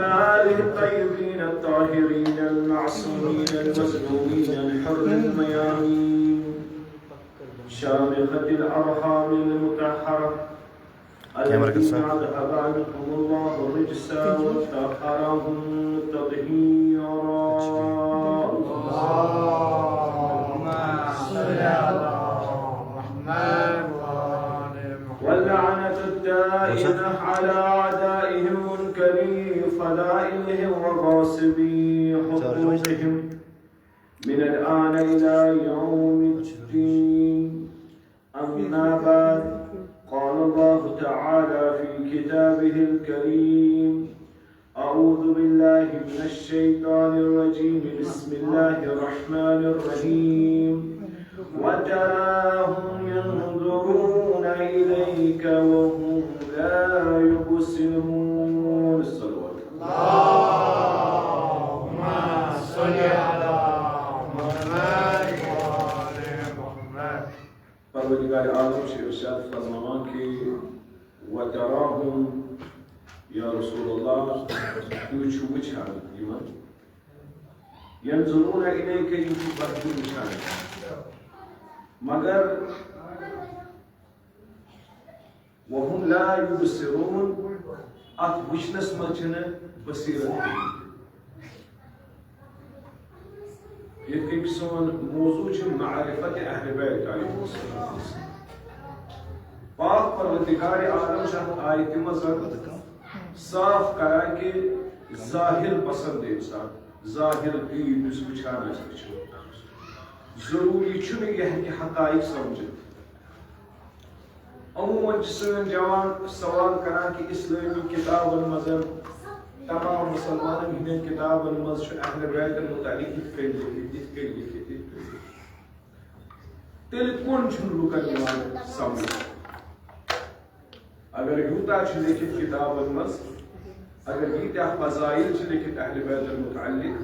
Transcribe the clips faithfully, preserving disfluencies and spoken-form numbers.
آله الطيبين الطاهرين المعصومين المظلومين الحر الميامين، شامخة الأرحام المطهرة، الذين أذهب عنهم الله الرجس وطهرهم تطهيرا. اللهم صل على محمد وآل محمد. واللعنة الدائمة على أعدائهم منكري فضائلهم وغاصبي حقوقهم من الآن إلى يوم الدين. أما بعد، قال الله تعالى في كتابه الكريم: أعوذ بالله من الشيطان الرجيم. بسم الله الرحمن الرحيم. وتراهم ينظرون إليك وهم لا يبصرون. الصلوات. اللهم صل على محمد وآل محمد. پروردگار عالم چھُ ارشاد فرماوان کہ وتراهم، یا رسول اللہ، تُہۍ چھِو وٕچھان یِمن، ينظرون إليك، یِم چھِ پتھ کُن وٕچھان، مگر وهم لا يبصرون، اتھ وٕچھنس منٛز چھِنہٕ بصیرت کِہیٖنۍ۔ یِتھ کٔنۍ سون موضوع چھُ معرفت اہل بیت علیہ السلام۔ پاک پروردگار عالم چھُ اتھ آیتہِ منٛز صاف کران کہ ظاہر پسند انسان، ظاہر دید یُس وٕچھان آسہِ، وٕچھو۔ ضروری چھُنہٕ یہِ ہیٚکہِ حقائق سمجھِتھ۔ عموماً چھِ سٲنۍ جوان سوال کران کہ اسلٲمی کتابن منٛز، تمام مسلمانن ہٕنٛدٮ۪ن کتابن منٛز چھُ اہل بیتن متعلق یِتھ کٔنۍ لیکھِتھ، یِتھ کٔنۍ لیکھِتھ، یِتھ کٔنۍ لیکھِتھ۔ تیٚلہِ کون چھُنہٕ لُکن یِوان سمجھ؟ اگر یوٗتاہ چھُ لیکھِتھ کتابن منٛز، اگر ییٖتیٛاہ فضائل چھِ لیکھِتھ اہل بیتن متعلق،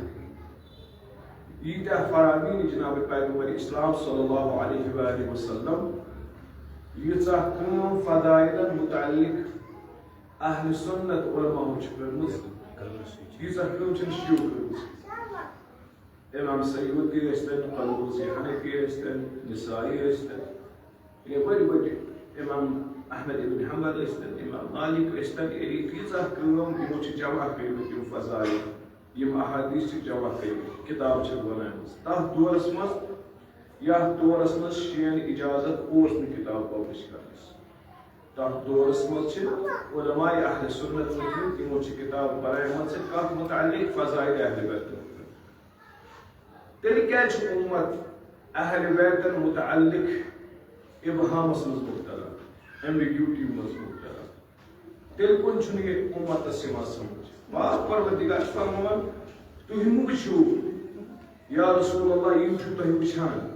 ییٖتیٛاہ فرامین جناب پیغمبر اسلام صلی اللہ علیہ وآلہ وسلم، ییٖژاہ کٲم فضائلن متعلق اہل سنت علماء چھِ کٔرمٕژ، ییٖژاہ کٲم چھِنہٕ شیوٗ کٔرمٕژ۔ امام سیوطی ٲسۍتن، قنوزی حنفی ٲسۍتن، نسائی ٲسۍتن، یا بٔڑۍ بٔڑۍ امام احمد ابن حنبل ٲسۍتن، امام مالک ٲسۍتن، یعنی تیٖژاہ کٲم یِمو چھِ جمع کٔرمٕتۍ یِم فضائل، یِم احادیث چھِ جمع کٔرمٕتۍ، کِتاب چھِ بنٲومٕژ۔ تتھ دورس منٛز، یتھ دورس منٛز شیعن اجازت اوس نہٕ کِتاب publish کرنس، تتھ دورس منٛز چھِ علماء اہل سنت وٕچھمٕتۍ، تِمو چھِ کِتاب بنٲومٕژ کتھ متعلق؟ فضائل اہل بیت متعلق۔ تیٚلہِ کیٛازِ چھُ اُمت اہل بیتن متعلق ابہامس منٛز مبتلا، ambiguity منٛز مبتلا؟ تیٚلہِ کُن چھُنہٕ یہِ اُمتس یِوان سمجھ۔ پاک پروردگار چھُ فرماوان، تُہۍ مہٕ وٕچھِو یا رسول اللہ، یِم چھِو تُہۍ وٕچھان۔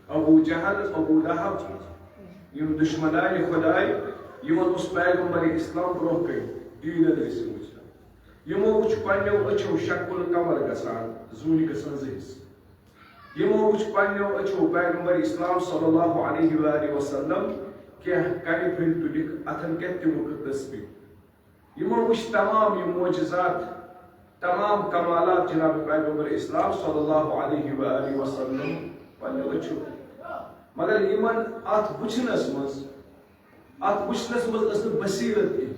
ابو جہل، ابو لہب، یِم دشمنان خداے، یِمن اوس پیغمبر اسلام برونٛہہ کَنہِ، دیٖنن ٲسۍ یِم وٕچھان۔ یِمو وٕچھ پننیو أچھو شق القمر گژھان، زوٗنہِ گژھان زٕ حصہٕ۔ یِمو وٕچھ پننیو أچھو پیغمبر اسلام صلی اللہ علیہ وآلہ وسلم کینٛہہ کنہِ پھٔلۍ تُلِکھ، اتھن کٮ۪تھ تِمو کٔر تسبیح۔ یِمو وٕچھ تمام یِم معجزات، تمام کمالات جناب پیغمبر اسلام صلی اللہ علیہ وآلہ وسلم پننیو أچھو۔ مگر یِمن اتھ وٕچھنس منٛز، اتھ وٕچھنس منٛز ٲس نہٕ بصیرت کِہیٖنۍ۔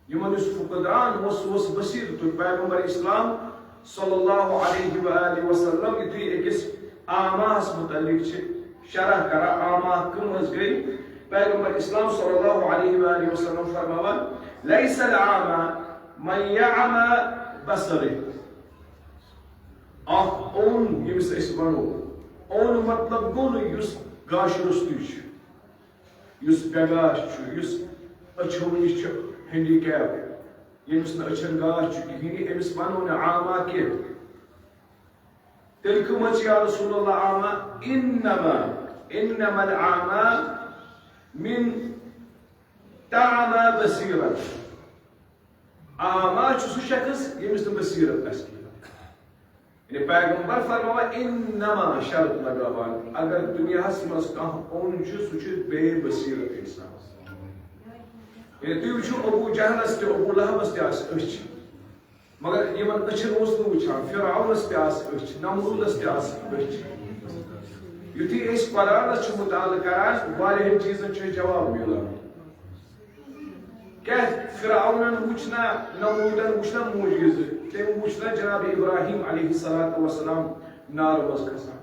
یِمن یُس فقدان اوس، سُہ اوس بصیرتُک۔ پیغمبر اسلام صلی اللہ علیہ وآلہ وسلم یُتھُے أکِس اعماہس متعلق چھِ شرح کران، اعما کٕم حظ گٔے؟ پیغمبر اسلام صلی اللہ علیہ وآلہ وسلم فرماوان، "لیس العامی من یعمی بصرہ"، اکھ اوٚن ییٚمِس أسۍ ونو، اوٚن مطلب گوٚو نہٕ یُس گاش روٚستُے چھُ، یُس بے گاش چھُ، یُس أچھو نِش چھُ ہینڈی کیپ، ییٚمِس نہٕ أچھن گاش چھُ کِہیٖنۍ، أمِس ونو نہٕ اعمی کینٛہہ۔ تیٚلہِ کٕم حظ چھِ یا رسول اللہ اعمی؟ انما، انما الاعمی من تعمی بصیرت۔ اعمی چھُ سُہ شخص ییٚمِس نہٕ بصیرت آسہِ کِہیٖنۍ۔ یعنی پیغمبر فرماوان، انما، شرط لگاوان، اگر دُنیاہس منٛز کانٛہہ اوٚن چھُ، سُہ چھُ بے بصیرت انسان۔ تُہۍ وٕچھِو، ابو جہلس تہِ، ابو لہبس تہِ آسہٕ أچھ، مگر یِمن أچھن اوس نہٕ وٕچھان۔ فرعونس تہِ آسہٕ أچھ، نمرودس تہِ آسہٕ أچھ۔ یُتھُے أسۍ قرآنس چھِ مطالعہٕ کران، واریاہن چیٖزن چھُ جواب میلان۔ کیٛاہ فرعونن وٕچھ نا، نمرودن وٕچھ نا معجزٕ؟ تٔمۍ وٕچھ نا جناب ابراہیم علیہ الصلوۃ والسلام نارٕ منٛز کھسان؟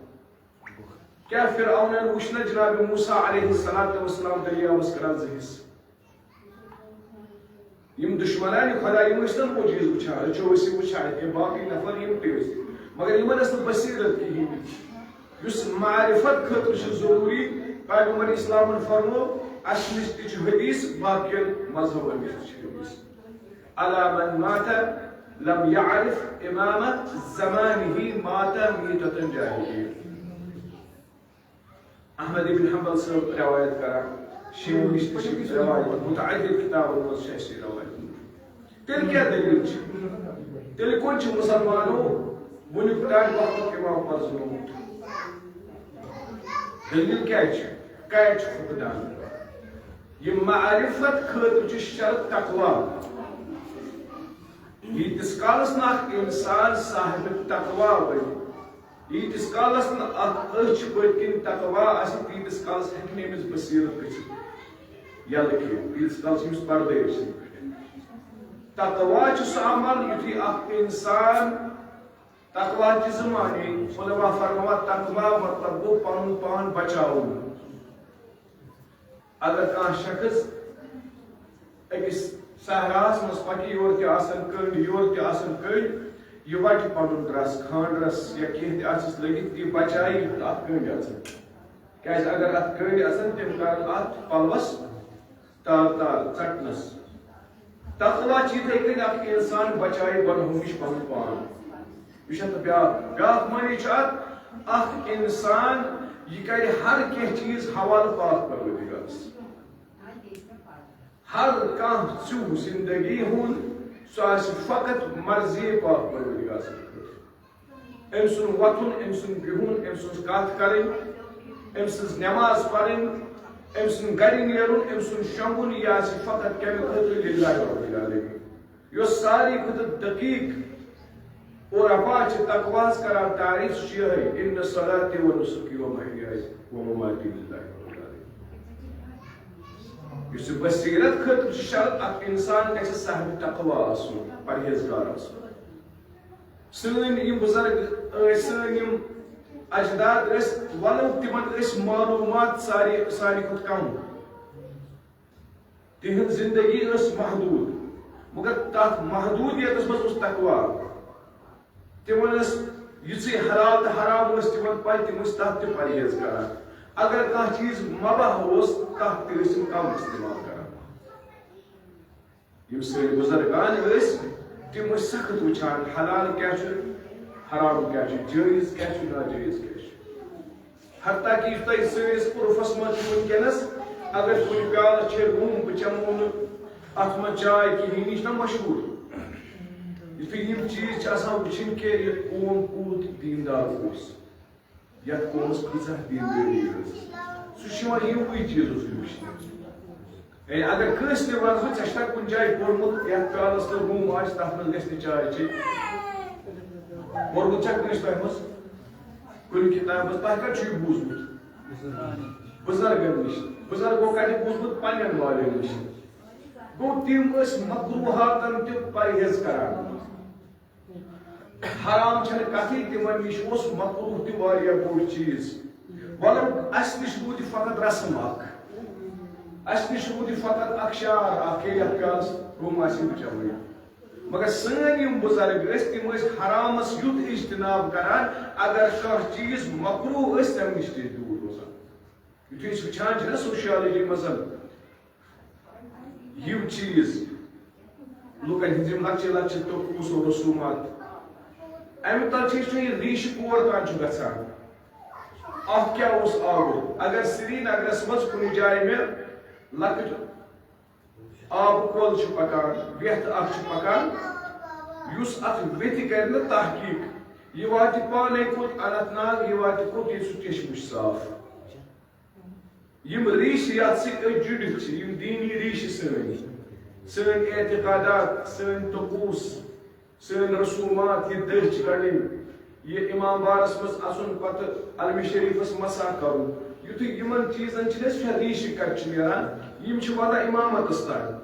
کیٛاہ فرعونن وٕچھ نہ جناب موسیٰ علیہ الصلوۃ والسلام دٔریاوس کران زٕ حصہٕ؟ یِم دُشمنان خدا، یِم ٲسۍ نہٕ معجزٕ وٕچھان، أچھو ٲسۍ یِم وٕچھان، کینٛہہ باقٕے نفر یِم تہِ ٲسۍ، مگر یِمن ٲس نہٕ بصیرت کِہیٖنۍ۔ یُس معرفت خٲطرٕ چھُ ضروٗری، پیغمبر اسلامن فرمو، اسہِ نِش تہِ چھُ حدیث، باقین مذہبن نِش تہِ چھُ حدیث۔ الا من مات لم يعرف امام زمانه مات میتة جاہلیہ۔ احمد ابن حنبل صٲب روایت کران، شیعہ نِش تہِ چھِ روایت، متعدد کتابن منٛز چھِ اَسہِ یہِ روایت۔ تیٚلہِ کیٛاہ دٔلیٖل چھِ؟ تیٚلہِ کون چھُ مُسلمانو وُنیُک تام وقتُک امام پرزنومُت؟ دٔلیٖل کیٛاہ چھِ؟ کیٛازِ چھُ فقدان؟ یہِ معرفت خٲطرٕ چھُ شرط تقویٰ۔ ییٖتِس کالس نہٕ اکھ انسان صاحب تقویٰ بنہِ، ییٖتِس کالس نہٕ اکھ أچھ پٔتۍ کِنۍ تقویٰ آسہِ، تیٖتِس کالس ہیٚکہِ نہٕ أمِس بصیرت گٔژھِتھ یَلہٕ کینٛہہ، تیٖتِس کالس چھُ أمِس پردے أچھن پٮ۪ٹھ۔ تقویٰ چھُ سُہ عمل، یُتھُے اکھ انسان، تقویٰ چھِ زٕ معنی، علماء فرماوان، تقویٰ مطلب گوٚو پنُن پان بچاوُن۔ اگر کانٛہہ شخص أکِس صحراہس منٛز پکہِ، یورٕ تہِ آسن کٔنٛڈۍ، یورٕ تہِ آسن کٔنٛڈۍ، یہِ وٹہِ پنُن dress، خان dress یا کینٛہہ تہِ آسٮ۪س لٲگِتھ، یہِ بچایہِ اَتھ کٔنٛڈۍ اژن۔ کیٛازِ اگر اَتھ کٔنٛڈۍ اژن، تِم کرن اَتھ پلوس تار تار ژٹنس۔ تقویٰ چھِ یِتھَے کٔنۍ اکھ انسان بچایہِ گۄنہو نِش پنُن پان۔ یہِ چھُ اَتھ بیٛاکھ، بیٛاکھ معنی چھُ اَتھ، اکھ انسان یہِ کرِ ہر کینٛہہ چیٖز حوالہٕ پاک پروردگارس۔ ہر کانٛہہ ژیوٗ زندگی ہُنٛد، سُہ آسہِ فقط مرضی پاک پروردگار سٕنٛدِ خٲطرٕ۔ أمۍ سُنٛد وۄتھُن، أمۍ سُنٛد بِہُن، أمۍ سٕنٛز کتھ کرٕنۍ، أمۍ سٕنٛز نماز پرٕنۍ، أمۍ سُنٛد گرِ نیرُن، أمۍ سُنٛد شۄنٛگُن، یہِ آسہِ فقط کمہِ خٲطرٕ؟ للہ رب العالمین۔ یۄس ساروی کھۄتہٕ دقیق اور اپا چھِ تقواہس کران تعریف، سُہ چھُ یِہوٚے، ان صلاتی و نسکی و محیای و مماتی للہ رب العالمین۔ یُس یہِ بصیرت خٲطرٕ چھُ شرط، اکھ انسان گژھِ صاحب تقویٰ آسُن، پرہیزگار آسُن۔ سٲنۍ یِم بُزرگ ٲسۍ، سٲنۍ یِم اجداد ٲسۍ، ولو تِمن ٲسۍ معلوٗمات سارے، ساروی کھۄتہٕ کم۔ تِہنٛز زندگی ٲس محدوٗد، مگر تتھ محدوٗدیتس منٛز اوس تقویٰ۔ تِمن ٲس یِژٕے حلال تہٕ حرام ٲس تِمن پَے، تِم ٲسۍ تَتھ تہِ پرہیز کران۔ اگر کانٛہہ چیٖز مباح اوس، تَتھ تہِ ٲسۍ تِم کم استعمال کران۔ یِم سٲنۍ بُزرگان ٲسۍ، تِم ٲسۍ سخت وٕچھان، حلال کیٛاہ چھُ، حرام کیٛاہ چھُ، جٲیز کیٛاہ چھُ، ناجٲیز کیٛاہ چھُ۔ حتیٰ کہ یُس تۄہہِ سٲنِس عُرفس منٛز چھُ وٕنکیٚنس، اگر کُنہِ پیالہٕ چھِ روٗم، بہٕ چٮ۪مو نہٕ، اتھ منٛز چاے کِہیٖنۍ، یہِ چھُنہ مشہوٗر۔ یُتھُے یِم چیٖز چھِ آسان وٕچھِنۍ کہِ یہِ قوم کوٗت دیٖندار اوس، یتھ قومس کۭژاہ دیٖندٲری ٲس، سُہ چھُ یِوان یِموٕے چیٖزو سۭتۍ وٕچھنہٕ۔ یعنی اگر کٲنٛسہِ تہِ وَنہٕ بہٕ، "ژےٚ چھا کُنہِ جایہِ پوٚرمُت، یَتھ پیالَس تہٕ روٗم آسہِ، تَتھ منٛز گژھِ نہٕ چاے چیٚنۍ؟" پوٚرمُت چھا کٲنٛسہِ تۄہہِ منٛز کُنہِ کِتابہِ منٛز؟ تۄہہِ کَتہِ چھُ یہِ بوٗزمُت؟ بُزرگَن نِش۔ بُزرگو کَتہِ بوٗزمُت؟ پنٛنٮ۪ن والٮ۪ن نِش۔ گوٚو، تِم ٲسۍ مکروٗہاتَن تہِ پرہیز کران۔ حرام چھنہٕ کتھٕے، تِمن نِش اوس مکروہ تہِ واریاہ بوٚڑ چیٖز۔ ولو اسہِ نِش روٗد یہِ فقط رسم اکھ، اسہِ نِش روٗد یہِ فقط اکھ شعار اکھ، ییٚلہِ یتھ پیالس روٗم آسہِ بہٕ چٮ۪مہٕ۔ مگر سٲنۍ یِم بُزرگ ٲسۍ، تِم ٲسۍ حرامس یُتھ اجتناب کران، اگر کانٛہہ چیٖز مکروہ ٲسۍ، تمہِ نِش تہِ ٲسۍ دوٗر روزان۔ یُتھُے أسۍ وٕچھان چھِ نا سوشیالجی منٛز، یِم چیٖز، لُکن ہٕنٛز یِم لۄکچہِ لۄکچہِ طقوٗس و رسوٗمات، اَمہِ تل چھِ أسۍ وٕچھان، یہِ ریٖشہِ کور تام چھُ گژھان۔ اَتھ کیٛاہ اوس آمُت؟ اگر سرینگرس منٛز کُنہِ جایہِ مےٚ لۄکٕٹ آبہٕ کۄل چھُ پکان، وٮ۪تھ اکھ چھُ پکان، یُس اَتھ وٮ۪تھِ کرِ نہٕ تحقیٖق، یہِ واتہِ پانے کوٚت؟ اننت ناگ، یہِ واتہِ کوٚت؟ ییٚتہِ سُہ چشمہٕ چھُ صاف۔ یِم ریٖشہٕ یَتھ سۭتۍ أسۍ جُڑِتھ چھِ، یِم دیٖنی ریٖشہٕ سٲنۍ، سٲنۍ اعتقادات، سٲنۍ طقوس، سٲنۍ رسومات، یہِ دٔہ چھِ کڑٕنۍ، یہِ امام بارس منٛز اژُن، پتہٕ علمِ شریفس مسح کرُن۔ یُتھُے یِمن چیٖزن چھِنہٕ أسۍ وٕچھان ریٖشہِ کتہِ چھِ نیران، یِم چھِ واتان امامتس تام۔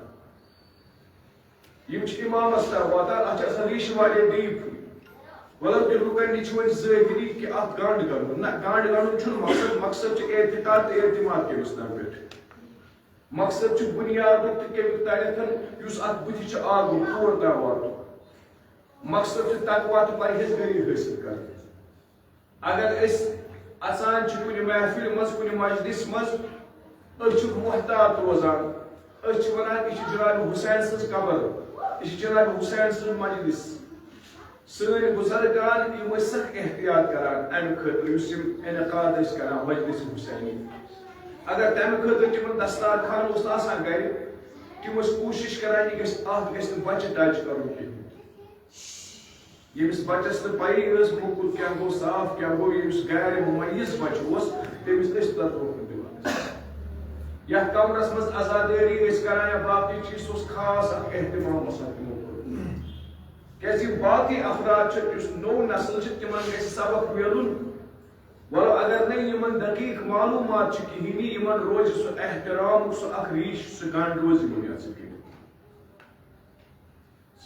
یِم چھِ امامس تام واتان، اتھ چھِ آسان ریٖشہِ واریاہ deep۔ مطلب کہِ لُکن نِش چھِ وۄنۍ ظٲہری کہِ اتھ گنڈ گنڈُن۔ نہ، گنڈ گنڈُن چھُنہٕ مقصد، مقصد چھُ اعتقاد تہٕ اعتماد کٔمِس تام پٮ۪ٹھ۔ مقصد چھُ بُنیادُک تہٕ کَمیُک تانٮ۪تھ یُس اَتھ بُتھِ چھُ آگُن، تور تام واتُن۔ مقصد چھُ تقویٰ تہٕ پرہیزگٲری حٲصِل کَرٕنۍ۔ اگر أسۍ اَژان چھِ کُنہِ محفِلہِ منٛز، کُنہِ مجلِس منٛز، أسۍ چھِ محتاط روزان۔ أسۍ چھِ وَنان، یہِ چھِ جناب حسین سٕنٛز قبر، یہِ چھِ جناب حسین سٕنٛز مجلِس۔ سٲنۍ بُزرگان، یِم ٲسۍ سخ احتیاط کران اَمہِ خٲطرٕ، یُس یِم انعقاد ٲسۍ کران مجلس حسینی۔ اگر تَمہِ خٲطرٕ تِمن دستارخان اوس نہٕ آسان گرِ، تِم ٲسۍ کوٗشِش کران، یہِ گژھِ، اَتھ گژھِ نہٕ بچہِ ٹچ کرُن کِہیٖنۍ۔ ییٚمِس بچس نہٕ پَیی ٲس، موٚکُر کیٛاہ گوٚو، صاف کیٛاہ گوٚو، ییٚمِس غیر ممیز بچہٕ اوس، تٔمِس ٲسۍ تَتھ برونٛہہ کُن دِوان۔ یَتھ کمرس منٛز عزادٲری ٲسۍ کران یا باقٕے چیٖز، سُہ اوس خاص اکھ اہتمام آسان تِمو کوٚرمُت۔ کیازِ یِم باقٕے افراد چھِ، یُس نوٚو نسل چھِ، تِمن گژھِ سبق میلُن۔ ولو اگر نہٕ یِمن دقیق معلومات چھِ کِہیٖنۍ، یِمن روزِ سُہ احترامُک سُہ اکھ ریٖش، سُہ گنڈ روزِ یِمن یَتھ سۭتۍ گٔنڈِتھ۔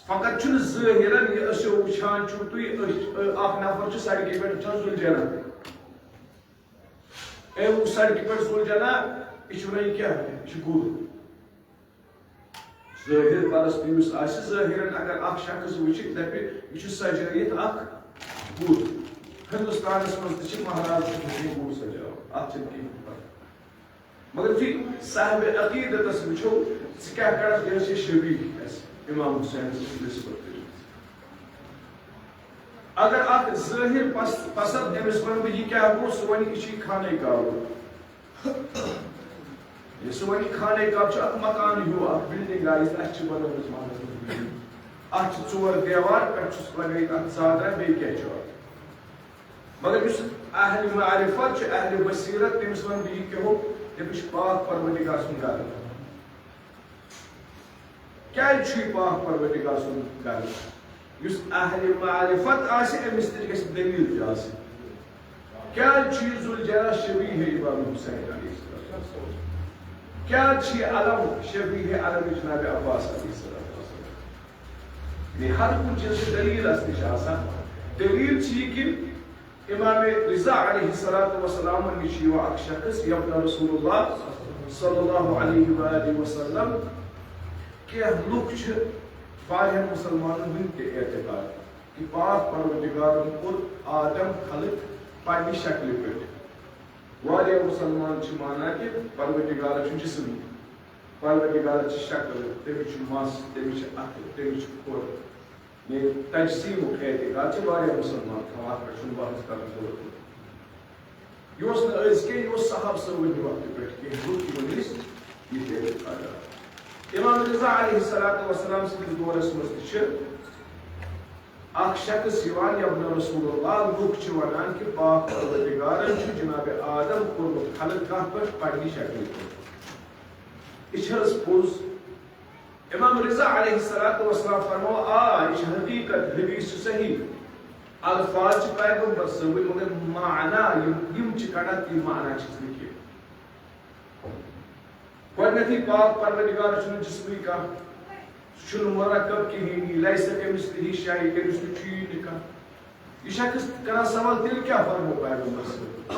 فقط چھُنہٕ ظٲہِرن یہِ أسۍ وٕچھان چھِو تُہۍ، أسۍ، اکھ نفر چھُ سڑکہِ پٮ۪ٹھ وٕچھان ذوالجناح۔ أمۍ وٕچھ سڑکہِ پٮ۪ٹھ ذوالجناح، یہِ چھُ وَنان، یہِ کیٛاہ؟ یہِ چھُ گُر۔ ظٲہِر پرست یُس آسہِ، ظٲہِرن اگر اکھ شخص وٕچھِ، دَپہِ، یہِ چھُ سجٲیِتھ اکھ گُر۔ ہندوستانس منٛز تہِ چھِ مہراز چھِ ہیٚچھمٕتۍ گُر سجاوُن، اتھ چھِنہٕ کِہیٖنۍ پتہ۔ مگر یُتھُے صاحب عقیدتس وٕچھو، ژٕ کیٛاہ کرکھ، یہِ حظ چھِ شبیہ اَسہِ امام حسین سٕنٛز نسبت کٔرِتھ۔ اگر اکھ ظٲہِر پس-، پسند أمِس وَنہٕ بہٕ، یہِ کیٛاہ گوٚو، سُہ وَنہِ، یہِ چھُ یہِ خانہ کعبہٕ۔ یہِ سُہ وَنہِ، خانہ کعبہٕ چھُ اکھ مکان ہیوٗ، اکھ building آیہِ، اَسہِ چھِ بَنٲومٕژ محلَس منٛز building۔ اَتھ چھِ ژور دیوار، پٮ۪ٹھٕ چھُس لَگٲیِتھ اَتھ ژادرا، بیٚیہِ کیٛاہ چھُ اَتھ؟ مگر یُس اہل معرفت چھُ، اہل بصیرت، تٔمِس وَنہٕ بہٕ یہِ کیٛاہ ہو، دَپہِ، یہِ چھُ پاک پروردگار سُنٛد گرٕ۔ کیٛازِ چھُ یہِ پاک پروردگار سُنٛد گرٕ؟ یُس اہل معرفت آسہِ، أمِس نِش گژھِ دٔلیٖل تہِ آسٕنۍ۔ کیٛازِ چھُ یہِ ذوالجناح شبیہ امام حسین علیہ السلام؟ کیٛازِ چھُ یہِ علم شبیہ علم جناب عباس علیہ السلام؟ یعنی ہر کُنہِ چیٖزٕ چھِ دٔلیٖل اَسہِ نِش آسان۔ دٔلیٖل چھِ یہِ کہِ امام رضا علیہ الصلوۃ والسلام نِش چھُ یِوان اکھ شخص، یبن رسول اللہ صلی اللہ علیہ وآلہ وسلم۔ کینٛہہ لُکھ چھِ، واریاہن مُسلمانن وٕنہِ تہِ اعتقاد کہِ پاک پروردگارن کوٚر آدم خلق پننہِ شکلہِ پٮ۪ٹھ۔ واریاہ مُسلمان چھِ مانان کہِ پروردگارس چھُ جسم، پروردگارس چھِ شکل، تٔمِس چھُ مس، تٔمِس چھِ اَتھٕ، تٔمِس چھُ کھۄر۔ یعنی تجسیٖمُک اعتقاد چھِ واریاہ مُسلمان تھاوان، اَتھ پٮ۪ٹھ چھُنہٕ بحث کرنٕچ ضروٗرت۔ یہِ اوس نہٕ أزۍ کینٛہہ، یہِ اوس صحابہٕ صٲبٕنۍ وقتہٕ پٮ۪ٹھ کینٛہہ لُکھ یِمن ٲسۍ یہِ تہِ اعتقاد کران۔ امام رضا علیہ الصلوۃ والسلام سٕنٛدِس دورس منٛز تہِ چھِ اکھ شخص یِوان، یبن رسول اللہ، لُکھ چھِ ونان کہِ پاک پروردگارن چھُ جناب آدم کوٚرمُت خلق کتھ پٮ۪ٹھ؟ پننہِ شکلہِ پٮ۪ٹھ۔ یہِ چھِ حظ پوٚز؟ امام رضا علیہ الصلوۃ والسلام فرموو، آ، یہِ چھِ حقیقت، حدیث چھُ صحیح۔ الفاظ چھِ پیغمبر صٲبٕنۍ، مگر معنی یِم، یِم چھِ کڑان، تِم معنی چھِس نہٕ کینٛہہ۔ گۄڈٕنیتھٕے پاک پروردگار چھُنہٕ جسمٕے کانٛہہ، سُہ چھُنہٕ مرکب کِہیٖنۍ، لیس کمثلہ شیء، تٔمِس نِش چھُیی نہٕ کانٛہہ۔ یہِ شخص کران سوال، تیٚلہِ کیٛاہ فرموو پیغمبر صٲب؟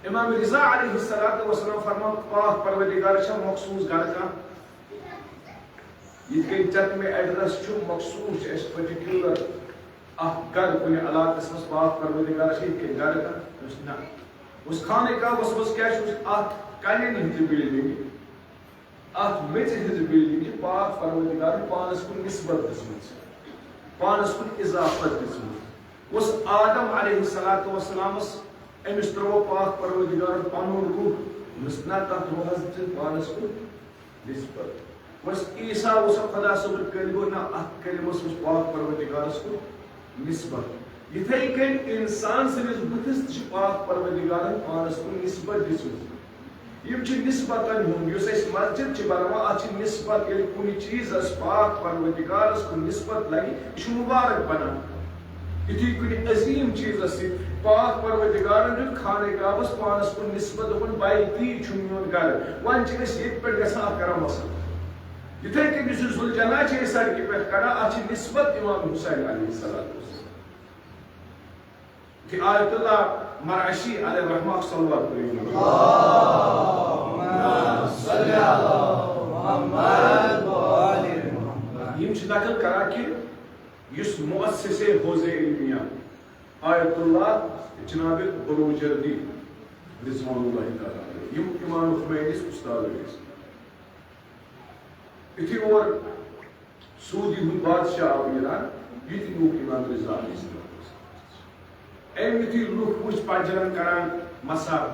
امام رضا علیہ الصلوۃ والسلام فرموو، پاک پروردگار چھا مخصوص گرٕ کانٛہہ؟ یِتھ کٔنۍ ژےٚ تہٕ مےٚ ایڈریس چھُ مخصوص، چھُ اَسہِ پٔٹِکیوٗلر اکھ گرٕ کُنہِ علاقس منٛز، پاک پروردگارس چھِ یِتھ کٔنۍ گرٕ کانٛہہ؟ دوٚپُس، نہ۔ دوٚپُس، خانہ کعبس منٛز کیٛاہ چھُ؟ اَتھ کنٮ۪ن ہٕنٛزِ بِلڈِنٛگہِ، اَتھ میٚژِ ہٕنٛزِ بِلڈِنٛگہِ چھِ پاک پروردگارن پانس کُن نسبت دِژمٕژ، پانس کُن اضافت دِژمٕژ۔ اوس آدم علیہ الصلوۃ والسلامس، أمِس ترٛوو پاک پروردگارن پنُن روح، دوٚپُس، نہ، تتھ روحس دِژ پانس کُن نسبت۔ بس عیسیٰ اوس خدا صٲبُن کلمہٕ، نہ، اتھ کلمس اوس پاک پروردگارس کُن نسبت۔ یِتھے کٔنۍ انسان سٕنٛدِس بُتھِس تہِ چھِ پاک پروردگارن پانس کُن نسبت دِژمٕژ۔ یِم چھِ نسبتن ہُنٛد، یُس اَسہِ مسجد چھِ بناوان، اَتھ چھِ نسبت، ییٚلہِ کُنہِ چیٖزس پاک پروردگارس کُن نسبت لگہِ، یہِ چھُ مُبارک بنان۔ یُتھُے کُنہِ عظیٖم چیٖزس سۭتۍ پاک پروردگارن دیُت خانہ کعبس پانس کُن نسبت، دوٚپُن، "بھائی، تی چھُ میون گرٕ۔" وۄنۍ چھِ أسۍ ییٚتہِ پٮ۪ٹھ گژھان اکھ کرم مسجد۔ یِتھے کٔنۍ یُس یہِ ذوالجناح چھِ أسۍ سڑکہِ پٮ۪ٹھ کران، اَتھ چھِ نسبت امام حسین علیہ السلام۔ تہِ آیت اللہ مرعشی علیہ رحمہ صلوات پٔرِو۔ اللهم صل على محمد وآل محمد۔ یِم چھِ نقل کران کہِ یُس مؤسسِ حوزِ علمیہ آیت اللہ جناب بروجردی رضوان اللہ تعالیٰ علیہ، یِم امام خمینی یِس استاد ٲسۍ۔ یُتھُے اور سعودی ہُنٛد بادشاہ آو ایران، یہِ تہِ نیوٗکھ امام رضا علیہ السلام۔ أمۍ یُتھُے لُکھ وٕچھ پنجرن کران مسا،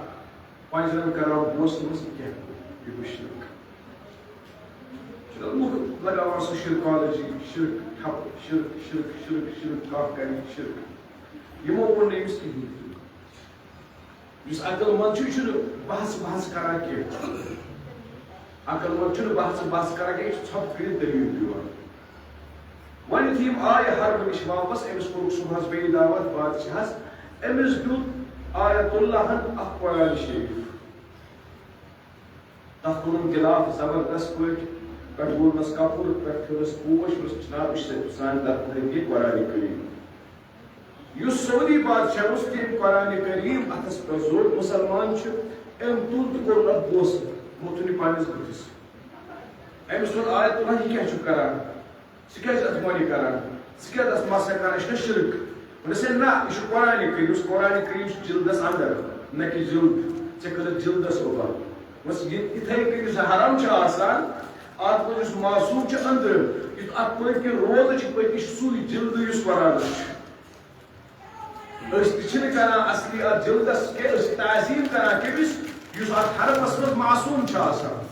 پنجرن کران بوسہٕ، دوٚپُس، "یہِ کیٛاہ گوٚو؟ یہِ گوٚو شرک۔" چھِنہ لُکھ لگاوان سُہ شرکالوجی، شرک ٹھپہٕ، شرک، شرک، شرک، شرک، کانٛہہ کرِ شرک۔ یِمو ووٚن نہٕ أمِس کِہیٖنۍ تہِ۔ یُس عقل مند چھُ، یہِ چھُنہٕ بحث بحث کران کینٛہہ۔ عقل مند چھُنہٕ بحث بحث کران کینٛہہ، یہِ چھُ ژھۄپہٕ کٔرِتھ دٔلیٖل دِوان۔ وۄنۍ یُتھُے یِم آیہِ حربہٕ نِش واپس، أمِس کوٚرُکھ صُبحس بیٚیہِ دعوت بادشاہس۔ أمِس دیُت آیت اللہن اکھ قرآن شریٖف۔ تَتھ کوٚرُن غلاف زبردست پٲٹھۍ، پٮ۪ٹھٕ ووٚنمَس کپُر، پٮ۪ٹھٕ تھٲومَس پوش، ووٚنمَس، "جناب، یہِ چھِ سانہِ طرفہٕ ہدیہِ قرآن کریم۔" یُس سعودی بادشاہ اوس، تٔمۍ قرآن کریم اَتھَس پٮ۪ٹھ زوٚٹ، مُسلمان چھُ، أمۍ تُل تہٕ کوٚر اَتھ بوسہٕ، موٚتھُن یہِ پنٛنِس بٕتھِس۔ أمِس ووٚن آیت اللہ، "یہِ کیٛاہ چھُکھ کران؟ ژٕ کیٛازِ اَتھ مۄنہِ کران؟ ژٕ کیٛازِ اَتھ مسا کران؟ یہِ چھُنہ شرک؟" ووٚنُس، "ہے نہ، یہِ چھُ قرآن کریم، یُس قرآن کریم چھُ جلدس اندر، نہ کہِ جلد، ژےٚ کٔرٕتھ جلدس اوبا۔" بس یہِ اِتھَے کٔنۍ یُس حرم چھُ آسان، اَتھ منٛز یُس معصوم چھُ أنٛدرٕ، یُتھ اَتھ پٔتۍ کِنۍ روزٕ چھُ، پٔتۍ کِنۍ چھُ سُے جلدٕ یُس قرآنَس چھُ۔ أسۍ تہِ چھِنہٕ کران اصلی اَتھ جلدس کینٛہہ، أسۍ چھِ تعظیٖم کران کٔمِس، یُس اَتھ حرمس منٛز معصوم چھُ آسان۔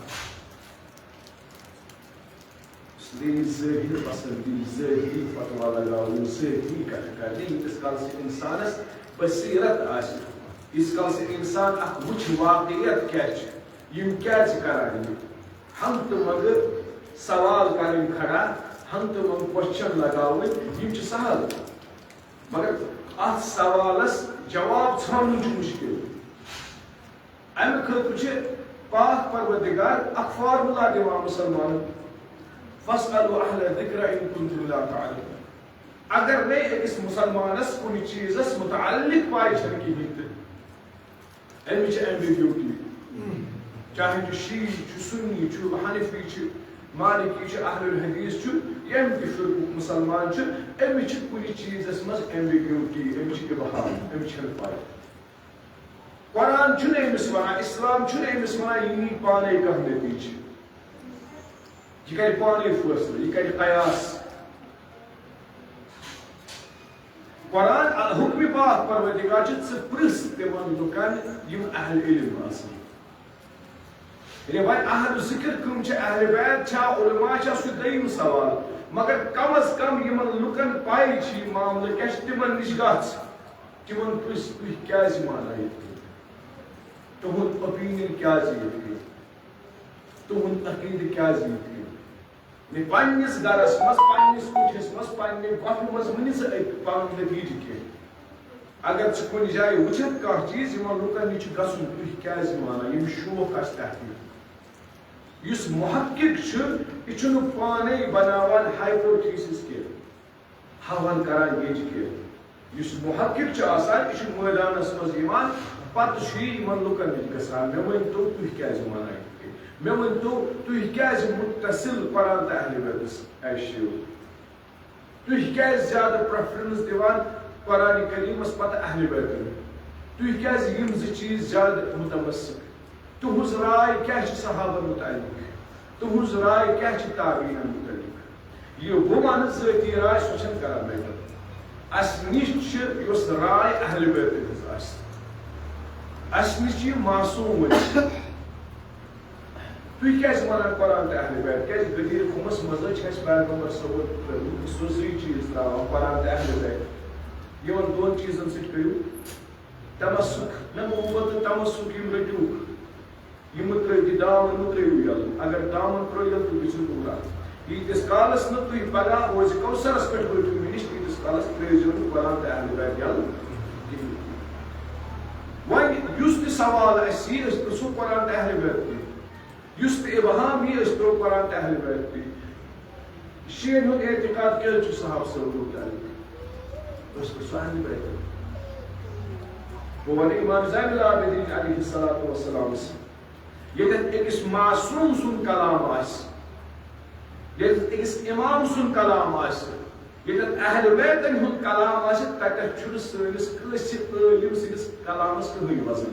اس لیے ظٲہِر پسندی، ظٲہِری فتوا لگاوُن، ظٲہِری کتھٕ کرنہِ، ییٖتِس کالس نہٕ انسانس بصیرت آسہِ، ییٖتِس کالس نہٕ انسان اکھ وٕچھِ واقعیت کیٛاہ چھِ، یِم کیٛازِ چھِ کران یہِ۔ ہنٛگتہٕ منٛگہٕ سوال کرٕنۍ کھڑا، ہنٛگتہٕ منٛگہٕ question لگاوٕنۍ، یِم چھِ سہل۔ مگر اتھ سوالس جواب ژھانڈُن چھُ مشکل۔ امہِ خٲطرٕ چھِ پاک پروردگار اکھ formula دِوان مُسلمانن، "فاسألوا اہل الذکر ان کنتم لا تعلمون۔" اگر نے أکِس مُسلمانس کُنہِ چیٖزس مُتعلق پاے چھنہٕ کِہیٖنۍ تہٕ أمِس چھِ ambiguity، چاہے چھُ شیعی چھُ، سُنی چھُ، حنفی چھُ، مالکی چھُ، اہل الحدیث چھُ، ییٚمہِ تہِ فرقُک مُسلمان چھُ، أمِس چھِ کُنہِ چیٖزس منٛز ambiguity، أمِس چھِ ابہام، أمِس چھنہٕ پاے۔ قرآن چھُنہٕ أمِس وَنان، اِسلام چھُنہٕ أمِس وَنان، یہِ نی پانے کانٛہہ نتیٖجہٕ۔ یہِ کَرِ پانے فٲصلہٕ، یہِ کَرِ قیاس۔ قرآن حُکمِ پاک پروردگار چھُ، ژٕ پرٛژھ تِمن لُکن یِم اہل علم آسن۔ یعنی وۄنۍ اہل ذکر کٕم چھِ، اہل بیت چھا، علماء چھا، سُہ چھُ دوٚیِم سوال۔ مگر کم از کم یِمن لُکن پَے چھِ یہِ معاملہٕ کیٛاہ چھُ، تِمن نِش گژھ۔ تِمن پرٛژھ، تُہۍ کیٛازِ مانان یِتھ کٔنۍ؟ تُہُنٛد opinion کیٛازِ یِتھ کٔنۍ؟ تُہُنٛد عقیٖدٕ کیٛازِ یِتھ کٔنۍ؟ مےٚ پننِس گرس منٛز، پننِس کُٹھِس منٛز، پننہِ گۄپھِ منٛز ؤنِو ژٕ أتۍ پنُن نتیٖجہٕ کینٛہہ۔ اگر ژٕ کُنہِ جایہِ وٕچھکھ کانٛہہ چیٖز، یِمن لُکن نِش چھُ گژھُن، تُہۍ کیٛازِ مانان؟ یِم شوق آسہِ تحقیٖق۔ یُس محقق چھُ، یہِ چھُنہٕ پانے بناوان hypothesis کینٛہہ۔ حوالہٕ کران ییٚتہِ کہِ یُس محقق چھُ آسان، یہِ چھُ مٲدانس منٛز یِوان، پتہٕ چھُ یہِ یِمن لُکن نِش گژھان، "مےٚ ؤنۍ تو، تُہۍ کیٛازِ وَنان یِتھ کٔنۍ؟ مےٚ ؤنۍ تو، تُہۍ کیٛازِ مُتصِل قرآن تہٕ اہلِ بیتس ایز شیو؟ تُہۍ کیٛازِ زیادٕ preference دِوان قرآن کریٖمس پتہٕ اہلِ بیتن؟ تُہۍ کیٛازِ یِم زٕ چیٖز زیادٕ مُتمسک؟" تُہٕنٛز راے کیٛاہ چھِ صحابن مُتعلق؟ تُہٕنٛز راے کیٛاہ چھِ تابعیٖنن مُتعلق؟ یہِ بہٕ وَنہٕ ذٲتی راے، سۄ چھَنہٕ کران matter۔ اَسہِ نِش چھِ یۄس راے اہلِ بیتَن ہٕنٛز آسہِ۔ اَسہِ نِش چھِ یہِ معصوٗم ؤنِتھ۔ تُہۍ کیٛازِ وَنان قرآن تہٕ اہلِ بیت؟ کیٛازِ غدیٖر خُمس منٛز چھِ اَسہِ پیغمبر صٲبُن پرٛٲومٕتۍ سُہ زٕے چیٖز ترٛاوان، قرآن تہٕ اہلِ بیت۔ یِمن دۄن چیٖزن سۭتۍ کٔرِو تمسک، نہ محبت تہٕ تمسک یِم رٔٹِوکھ۔ یہِ مہٕ ترٛٲوِو، یہِ دامن مہٕ ترٛٲوِو یَلہٕ۔ اگر دامن ترٛوو یَلہٕ، تُہۍ گٔژھِو گمراہ۔ ییٖتِس کالس نہٕ تُہۍ پگاہ حوض کوثرس پٮ۪ٹھ وٲتِو مےٚ نِش، تیٖتِس کالس ترٛٲوزیٚو نہٕ قرآن تہٕ اہل بیت یَلہٕ کِہیٖنۍ۔ وۄنۍ یُس تہِ سوال اَسہِ یی، أسۍ پرٛژھو قرآن تہٕ اہل بیت تہِ۔ یُس تہِ ابہام یی، أسۍ ترٛوو قرآن تہٕ اہل بیت تہِ۔ شیعن ہُنٛد اعتقاد کیٛاہ چھُ صحابہٕ صٲبن مُتعلق؟ أسۍ پرٛژھو اہل بیت۔ بہٕ وَنہٕ امام زین العابدین علیہ الصلوۃ والسلامس، ییٚتٮ۪تھ أکِس معصوم سُنٛد کلام آسہِ، ییٚتٮ۪تھ أکِس امام سُنٛد کلام آسہِ، ییٚتٮ۪تھ اہل بیتن ہُنٛد کلام آسہِ، تَتٮ۪تھ چھُنہٕ سٲنِس کٲنٛسہِ عٲلِم سٕنٛدِس کلامس کٕہٕنۍ وزن۔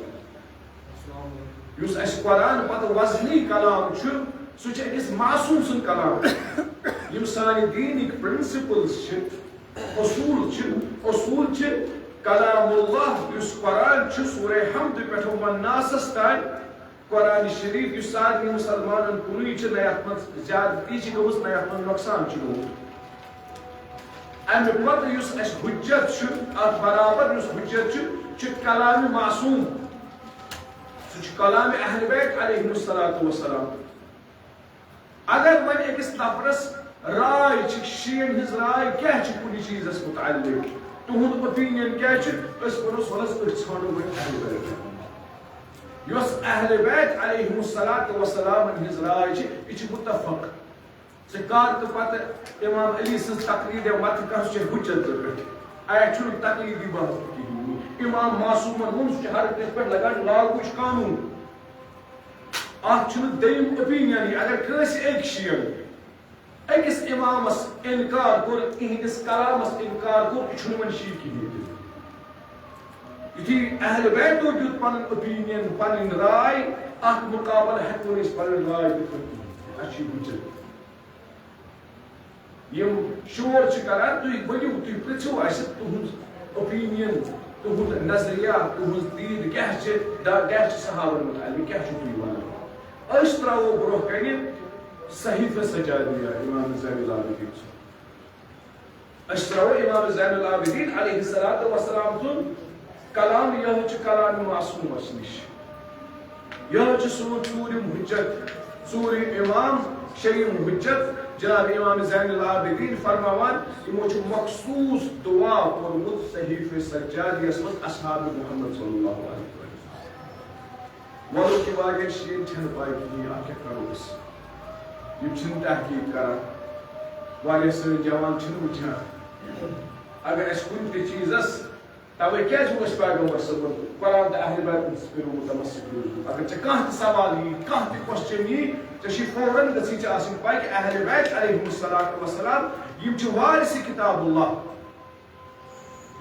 یُس اَسہِ قرآن پتہٕ وزنی کلام چھُ، سُہ چھُ أکِس معصوم سُنٛد کلام۔ یِم سانہِ دیٖنٕکۍ پرنسپلز چھِ، اصوٗل چھِ، اصوٗل چھِ کلام اللہ، یُس قرآن چھُ، سورہ حمد پٮ۪ٹھ والناسس تام۔ قرآن شریف، یُس سارنٕے مُسلمانن کُنُے چھُ، نہ یَتھ منٛز زیادتی چھِ گٔمٕژ، نہ یَتھ منٛز نۄقصان چھُ گوٚمُت۔ اَمہِ پتہٕ یُس اَسہِ حُجت چھُ، اَتھ برابر یُس حُجت چھُ، چھُ کلام معصوم۔ سُہ چھُ کلام اہل بیت علیہم الصلوۃ والسلام۔ اگر وۄنۍ أکِس نفرس راے چھِ، شیعن ہٕنٛز راے کیٛاہ چھِ کُنہِ چیٖزس مُتعلق، تُہُنٛد اوپینین کیٛاہ چھُ، أسۍ وَنو، وَلہٕ حظ، أسۍ ژھانڈو وۄنۍ اہل بیت۔ یۄس اہل بیت علیہم الصلوۃ والسلامن ہٕنٛز راے چھِ، یہِ چھِ مُتفق۔ ژٕ کر تہٕ پتہٕ امام علی سٕنٛز تقلید یا متہٕ کر، سُہ چھُ حُجت ژےٚ پٮ۪ٹھ۔ اَتہِ چھُنہٕ تقلیدی بحث تہِ کِہیٖنۍ۔ امام معصومن ووٚن، سُہ چھُ ہر کٲنٛسہِ پٮ۪ٹھ لگان لاگوٗ، یہِ چھُ قانوٗن۔ اَتھ چھُنہٕ دوٚیِم اوپینینٕے۔ اگر کٲنٛسہِ أکۍ شِیَن أکِس امامس انکار کوٚر، اِہِنٛدِس کلامس انکار کوٚر، یہِ چھُنہٕ وۄنۍ شِیہِ کِہیٖنۍ تہِ۔ یُتھُے اہل بیتو دیُت پنُن اوپینین، پنٕنۍ راے، اتھ مُقابلہٕ ہٮ۪کو نہٕ أسۍ پنٕنۍ راے دِتھ کِہیٖنۍ۔ اَسہِ چھُ یہِ وٕچھِتھ۔ یِم شور چھِ کران، تُہۍ ؤنِو، تُہۍ پرٛژھِو اَسہِ تُہُنٛد اوپینین، تُہُنٛد نظریہ، تُہٕنٛز دید کیٛاہ چھِ، دا-، کیٛاہ چھِ صحابن مُتعلق، کیٛاہ چھِو تُہۍ وَنان؟ أسۍ ترٛاوو برٛونٛہہ کنہِ صحیفہ سجادیہ امام زین العابدین سُنٛد۔ أسۍ ترٛاوو امام زین العابدین علیہ الصلوۃ والسلام سُنٛد کلام، یہِ حظ چھُ کلام معصومس نِش۔ یہِ حظ چھُ سون ژوٗرِم حُجت، ژوٗرِم امام، شیٚیِم حُجت، جناب امام زین العابدین فرماوان، یِمو چھُ مخصوٗص دُعا پوٚرمُت صحیفہ سجادیس منٛز اصحاب محمد صلی اللہ علیہ وسلم۔ وَلہٕ کہِ واریاہ شیٖن چھَنہٕ پَے کِہیٖنۍ، اَتھ کیٛاہ کَرو أسۍ؟ یِم چھِنہٕ تحقیٖق کَران۔ واریاہ سٲنۍ جوان چھِنہٕ وٕچھان۔ اگر اَسہِ کُنہِ تہِ چیٖزَس، تَوَے کیٛازِ ووٚن اَسہِ پیغمبر صٲبُن قرآن تہٕ اہل بیتَن سۭتۍ کٔرِو مُتمسِک روٗزِو؟ اگر ژےٚ کانٛہہ تہِ سوال یی، کانٛہہ تہِ question یی، ژےٚ چھُے فوراً گٔژھی ژےٚ آسٕنۍ پَے کہِ اہل بیت علیہم الصلوۃ والسلام، یِم چھِ وارثِ کتاب اللہ۔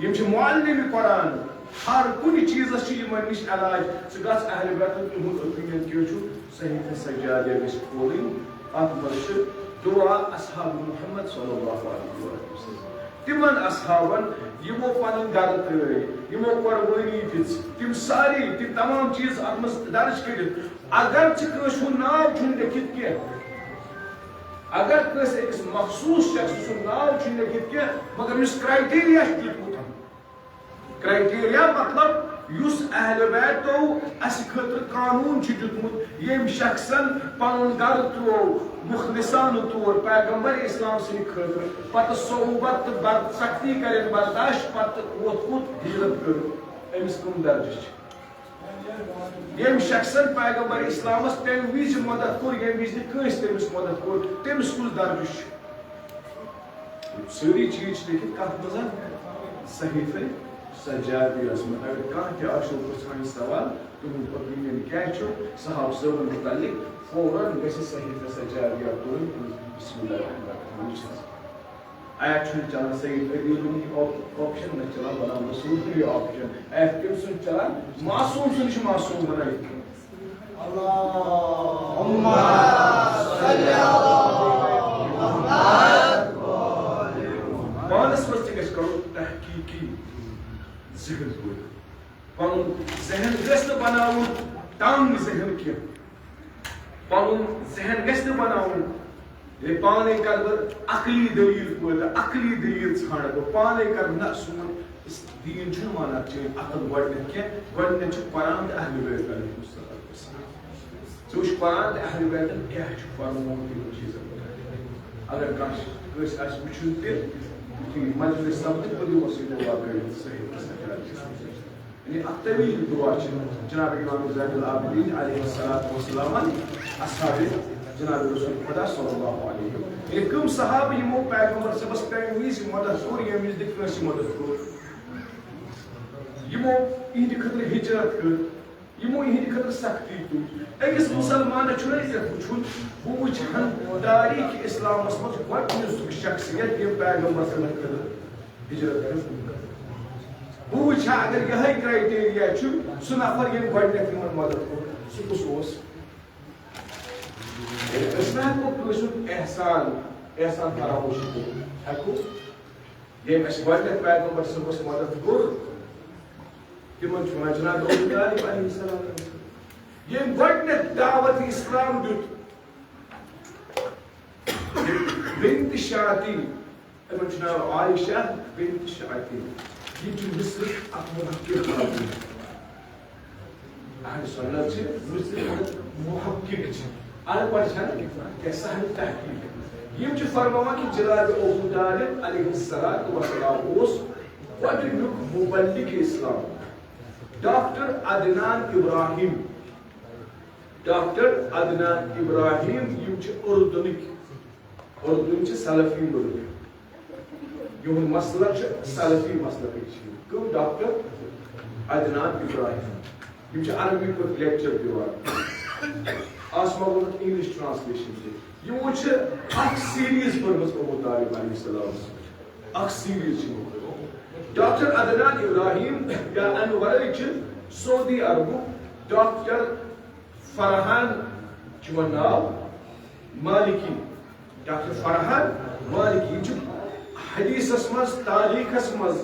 یِم چھِ معلم قرآن۔ ہر کُنہِ چیٖزس چھِ یِمن نِش علاج۔ ژٕ گژھ اہل بیتن، تِہُنٛد اوپینین کیٛاہ چھُ؟ صحیفہ سجادیہ گژھِ کھولٕنۍ۔ اتھ منٛز چھِ دعا اصحاب محمد صلی اللہ علیہ وسلم۔ تِمن اصحابن، یِمو پنٕنۍ گرٕ ترٲے، یِمو قربٲنی دِژ، تِم سارے، تِم تمام چیٖز اتھ منٛز درج کٔرِتھ۔ اگر ژٕ کٲنٛسہِ ہُنٛد ناو چھُنہٕ لیکھِتھ کینٛہہ، اگر کٲنٛسہِ أکِس مخصوٗص شخص سُنٛد ناو چھُنہٕ لیکھِتھ کینٛہہ، مگر یُس criteria چھُ دیُتمُت، criteria مطلب یُس اہل بیتو اَسہِ خٲطرٕ قانوٗن چھُ دیُتمُت، ییٚمۍ شخصن پنُن گرٕ ترٛوو مخلصانہٕ طور پیغمبر اسلام سٕنٛدِ خٲطرٕ، پتہٕ صعوبت تہٕ بر-، سختی کَرٮ۪ن برداشت، پتہٕ ووتھمُت ہجرت کٔر، أمِس کٕم درجہٕ چھِ؟ ییٚمۍ شخصن پیغمبر اسلامس تمہِ وِزِ مدد کوٚر، ییٚمہِ وِزِ نہٕ کٲنٛسہِ تٔمِس مدد کوٚر، تٔمِس کُس درجہٕ چھُ؟ یِم سٲری چیٖز چھِ لیکھِتھ کتھ منٛز؟ صحیفہ سجادیس منٛز۔ اگر کانٛہہ تہِ آسیو پرژھان یہِ سوال، تُہُنٛد اوپینین کیٛاہ چھُ صحابہٕ صٲبن مُتعلق، فوراً گژھِ صحیفہ سجادیہ تُلٕنۍ۔ بسم اللہ الرحمن الرحیم۔ آیت چھُنہٕ چلان سید علی ہُنٛد یہِ آپ-، option، نہ چھُ چلان غلام رسول ہُنٛد یہِ option۔ آیت کٔمۍ سُنٛد چھُ چلان؟ معصوم سُنٛد چھُ معصوم بنٲوِتھ۔ اللہم صل علی محمد۔ پانس منٛز تہِ گژھِ کرُن تحقیقی ذہن پٲدٕ۔ پنُن ذہن گژھِ نہٕ بناوُن تنگ ذہن کینٛہہ۔ پنُن ذہن گژھِ نہٕ بناوُن، ییٚلہِ پانے کرٕ بہٕ عقلی دلیل پٲدٕ، عقلی دلیل ژھانڈٕ بہٕ، پانے کرٕ بہٕ۔ نہ، سون اس-، دیٖن چھُنہٕ وَنان چٲنۍ عقل گۄڈٕنٮ۪تھ کینٛہہ، گۄڈٕنٮ۪تھ چھُ قرآن تہٕ اہل بیت علیہم الصلوۃ والسلام۔ ژٕ وٕچھ قرآن تہٕ اہل بیتن کیٛاہ چھُ فرمومُت یِمن چیٖزن مُتعلق۔ اگر کانٛہہ کٲنٛسہِ آسہِ وٕچھُن تہِ، یُتھُے مجلس سپدِ، پتہٕ یِمو سۭتۍ مُلاقات کٔرِتھ صحیح قصہ کیٛاہ چھُ۔ یعنی اکھ طویل دُعا چھِ جناب امام زین العابدین علیہ الصلوۃ والسلامن اصحاب جناب رسول خدا صلی اللہ علیہ وسلم۔ یعنی کم صحابہٕ یِمو پیغمبر صٲبس تمہِ وِزِ مدد کوٚر، ییٚمہِ وِزِ نہٕ کٲنٛسہِ مدد کوٚر۔ یِمو یِہنٛدِ خٲطرٕ ہجرت کٔر، یِمو یِہنٛدِ خٲطرٕ سختی تُج۔ أکِس مُسلمانَس چھُنہ یہِ وٕچھُن، بہٕ وٕچھِ ہن تاریخ اسلامس منٛز گۄڈٕنیُک سُہ شخصیت، ییٚمۍ پیغمبر صٲبن خٲطرٕ ہجرت کٔر۔ بہٕ وٕچھِ ہا، اگر یِہوٚے کرائٹیریا چھُ، سُہ نفر، ییٚمۍ گۄڈٕنیتھ یِمن مدد کوٚر، سُہ کُس اوس؟ ییٚلہِ أسۍ نہ ہٮ۪کو کٲنٛسہِ ہُنٛد احسان، احسان فراموش کٔرِتھ ہٮ۪کو، ییٚمۍ اَسہِ گۄڈٕنٮ۪تھ پیغمبر صٲبَس مدد کوٚر، تِمن چھُ وَنان جناب ابو طالب علیہ السلام۔ ییٚمۍ گۄڈٕنٮ۪تھ دعوت اسلام دیُت، بنت شاتی، تِمن چھُ ناو عائشہ بنت شاتی۔ یہِ چھُ مصرٕچ اکھ محقق خاتون۔ اہل سنت چھِ مصرٕچ محقق چھِ، ان پڑھ چھَنہٕ کینٛہہ، سہل تحقیق۔ یِم چھِ فرماوان کہِ جناب ابو طالب علیہ الصلوۃ والسلام اوس گۄڈٕنیُک مبلغ اسلام، ڈاکٹر عدنان ابراہیم۔ ڈاکٹر عدنان ابراہیم، یِم چھِ اردنٕکۍ، اردن چھِ سلفی مُلک، یِہُنٛد مسلک چھُ سلفی مسلکٕکۍ چھِ یِم۔ کٕم؟ ڈاکٹر عدنان ابراہیم۔ یِم چھِ عربی پٲٹھۍ لیکچر دِوان۔ آسما ووٚنُکھ انگلش ٹرانسلیشن تہِ۔ یِمو چھِ اکھ سیریز پٔرمٕژ ابو طالب علیہ السلام۔ اکھ سیریز چھِ یِمو پٔرمٕژ۔ ڈاکٹر عدنان ابراہیم یا امہِ ورٲے چھِ سعودی عربُک ڈاکٹر فرحان چھُ یِوان ناو مالکی، ڈاکٹر فرحان مالکی۔ یِم چھِ حدیثس منٛز، تاریخس منٛز،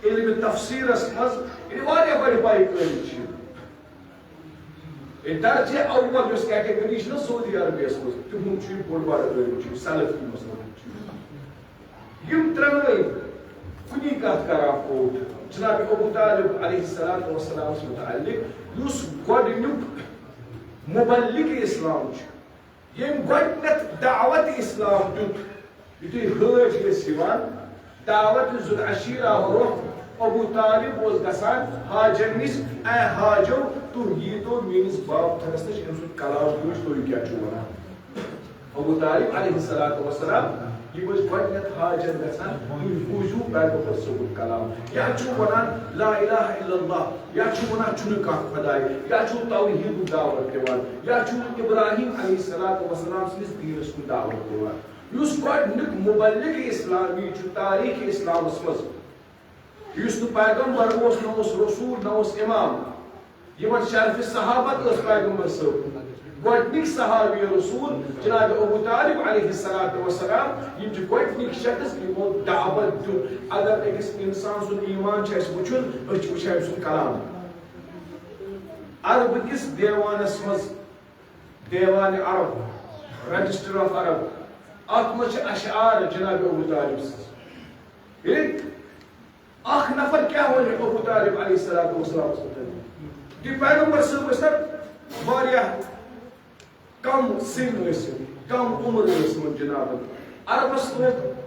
علم تفسیرس منٛز، یعنی واریاہ بٔڑۍ بٔڑۍ قٲبل چھِ یِم۔ یہِ درجہ اول یۄس کیٹیگری چھِ نہ سعودی عربیس منٛز، تِہُنٛد چھُ یہِ بوٚڑ بارٕ عٲلم چھُ، سلفی مسلک چھُ۔ یِم ترٛٮ۪نوَے کُنی کتھ کران کوٹ جناب ابو طالب علیہ الصلوۃ والسلامس متعلق، یُس گۄڈٕنیُک مبلغ اسلام چھُ، ییٚمۍ گۄڈٕنٮ۪تھ دعوت اسلام دیُت۔ یُتھُے حٲج ٲسۍ یِوان، دعوت ذوالعشیرہ روٚف ابو طالب اوس گژھان حاجن نِش، "اے حاجو، تُہۍ ییٖتو میٲنِس بابتھرس نِش، أمۍ سُنٛد کلام بوٗزۍ، تُہۍ کیٛاہ چھِو وَنان؟" ابو طالب علیہ الصلوۃ والسلام، یِم ٲسۍ گۄڈٕنٮ۪تھ حاجن گژھان، "تُہۍ بوٗزِو پیغمبر صٲبُن کلام، یا چھُو وَنان لا الہ الا اللہ، یا چھُو وَنان چھُنہٕ کانٛہہ خداے، یا چھُو توحیٖدُک دعوت دِوان، یا چھُو ابراہیم علیہ الصلوۃ والسلام سٕنٛدِس دیٖنس کُن دعوت دِوان؟" یُس گۄڈٕنیُک مبلغ اسلامی چھُ تاریخ اسلامس منٛز، یُس نہٕ پیغمبر اوس، نہ اوس رسول، نہ اوس امام، یِمن شرف صحابت ٲس پیغمبر صٲب۔ گۄڈٕنِکۍ صحابی رسول جناب ابو طالب علیہ الصلوۃ والسلام، یِم چھِ گۄڈٕنِکۍ شخص یِمو دعوت دیُت۔ اگر أکِس انسان سُنٛد ایمان چھُ اَسہِ وٕچھُن، أسۍ چھِ وٕچھان أمۍ سُنٛد کلام۔ عربہٕ کِس دیوانس منٛز، دیوان عرب، رجسٹر آف عرب، اتھ منٛز چھِ اشعار جناب ابو طالب سٕنٛز۔ ییٚلہِ اکھ نفر کیٛاہ وَنہِ ابو طالب علیہ الصلوۃ والسلامس مُتعلق؟ تہِ پیغمبر صٲب ٲسۍ تَتھ واریاہ کم سِن ٲسۍ، کم عمر ٲسۍ یِمن جنابن۔ عربس لوگ،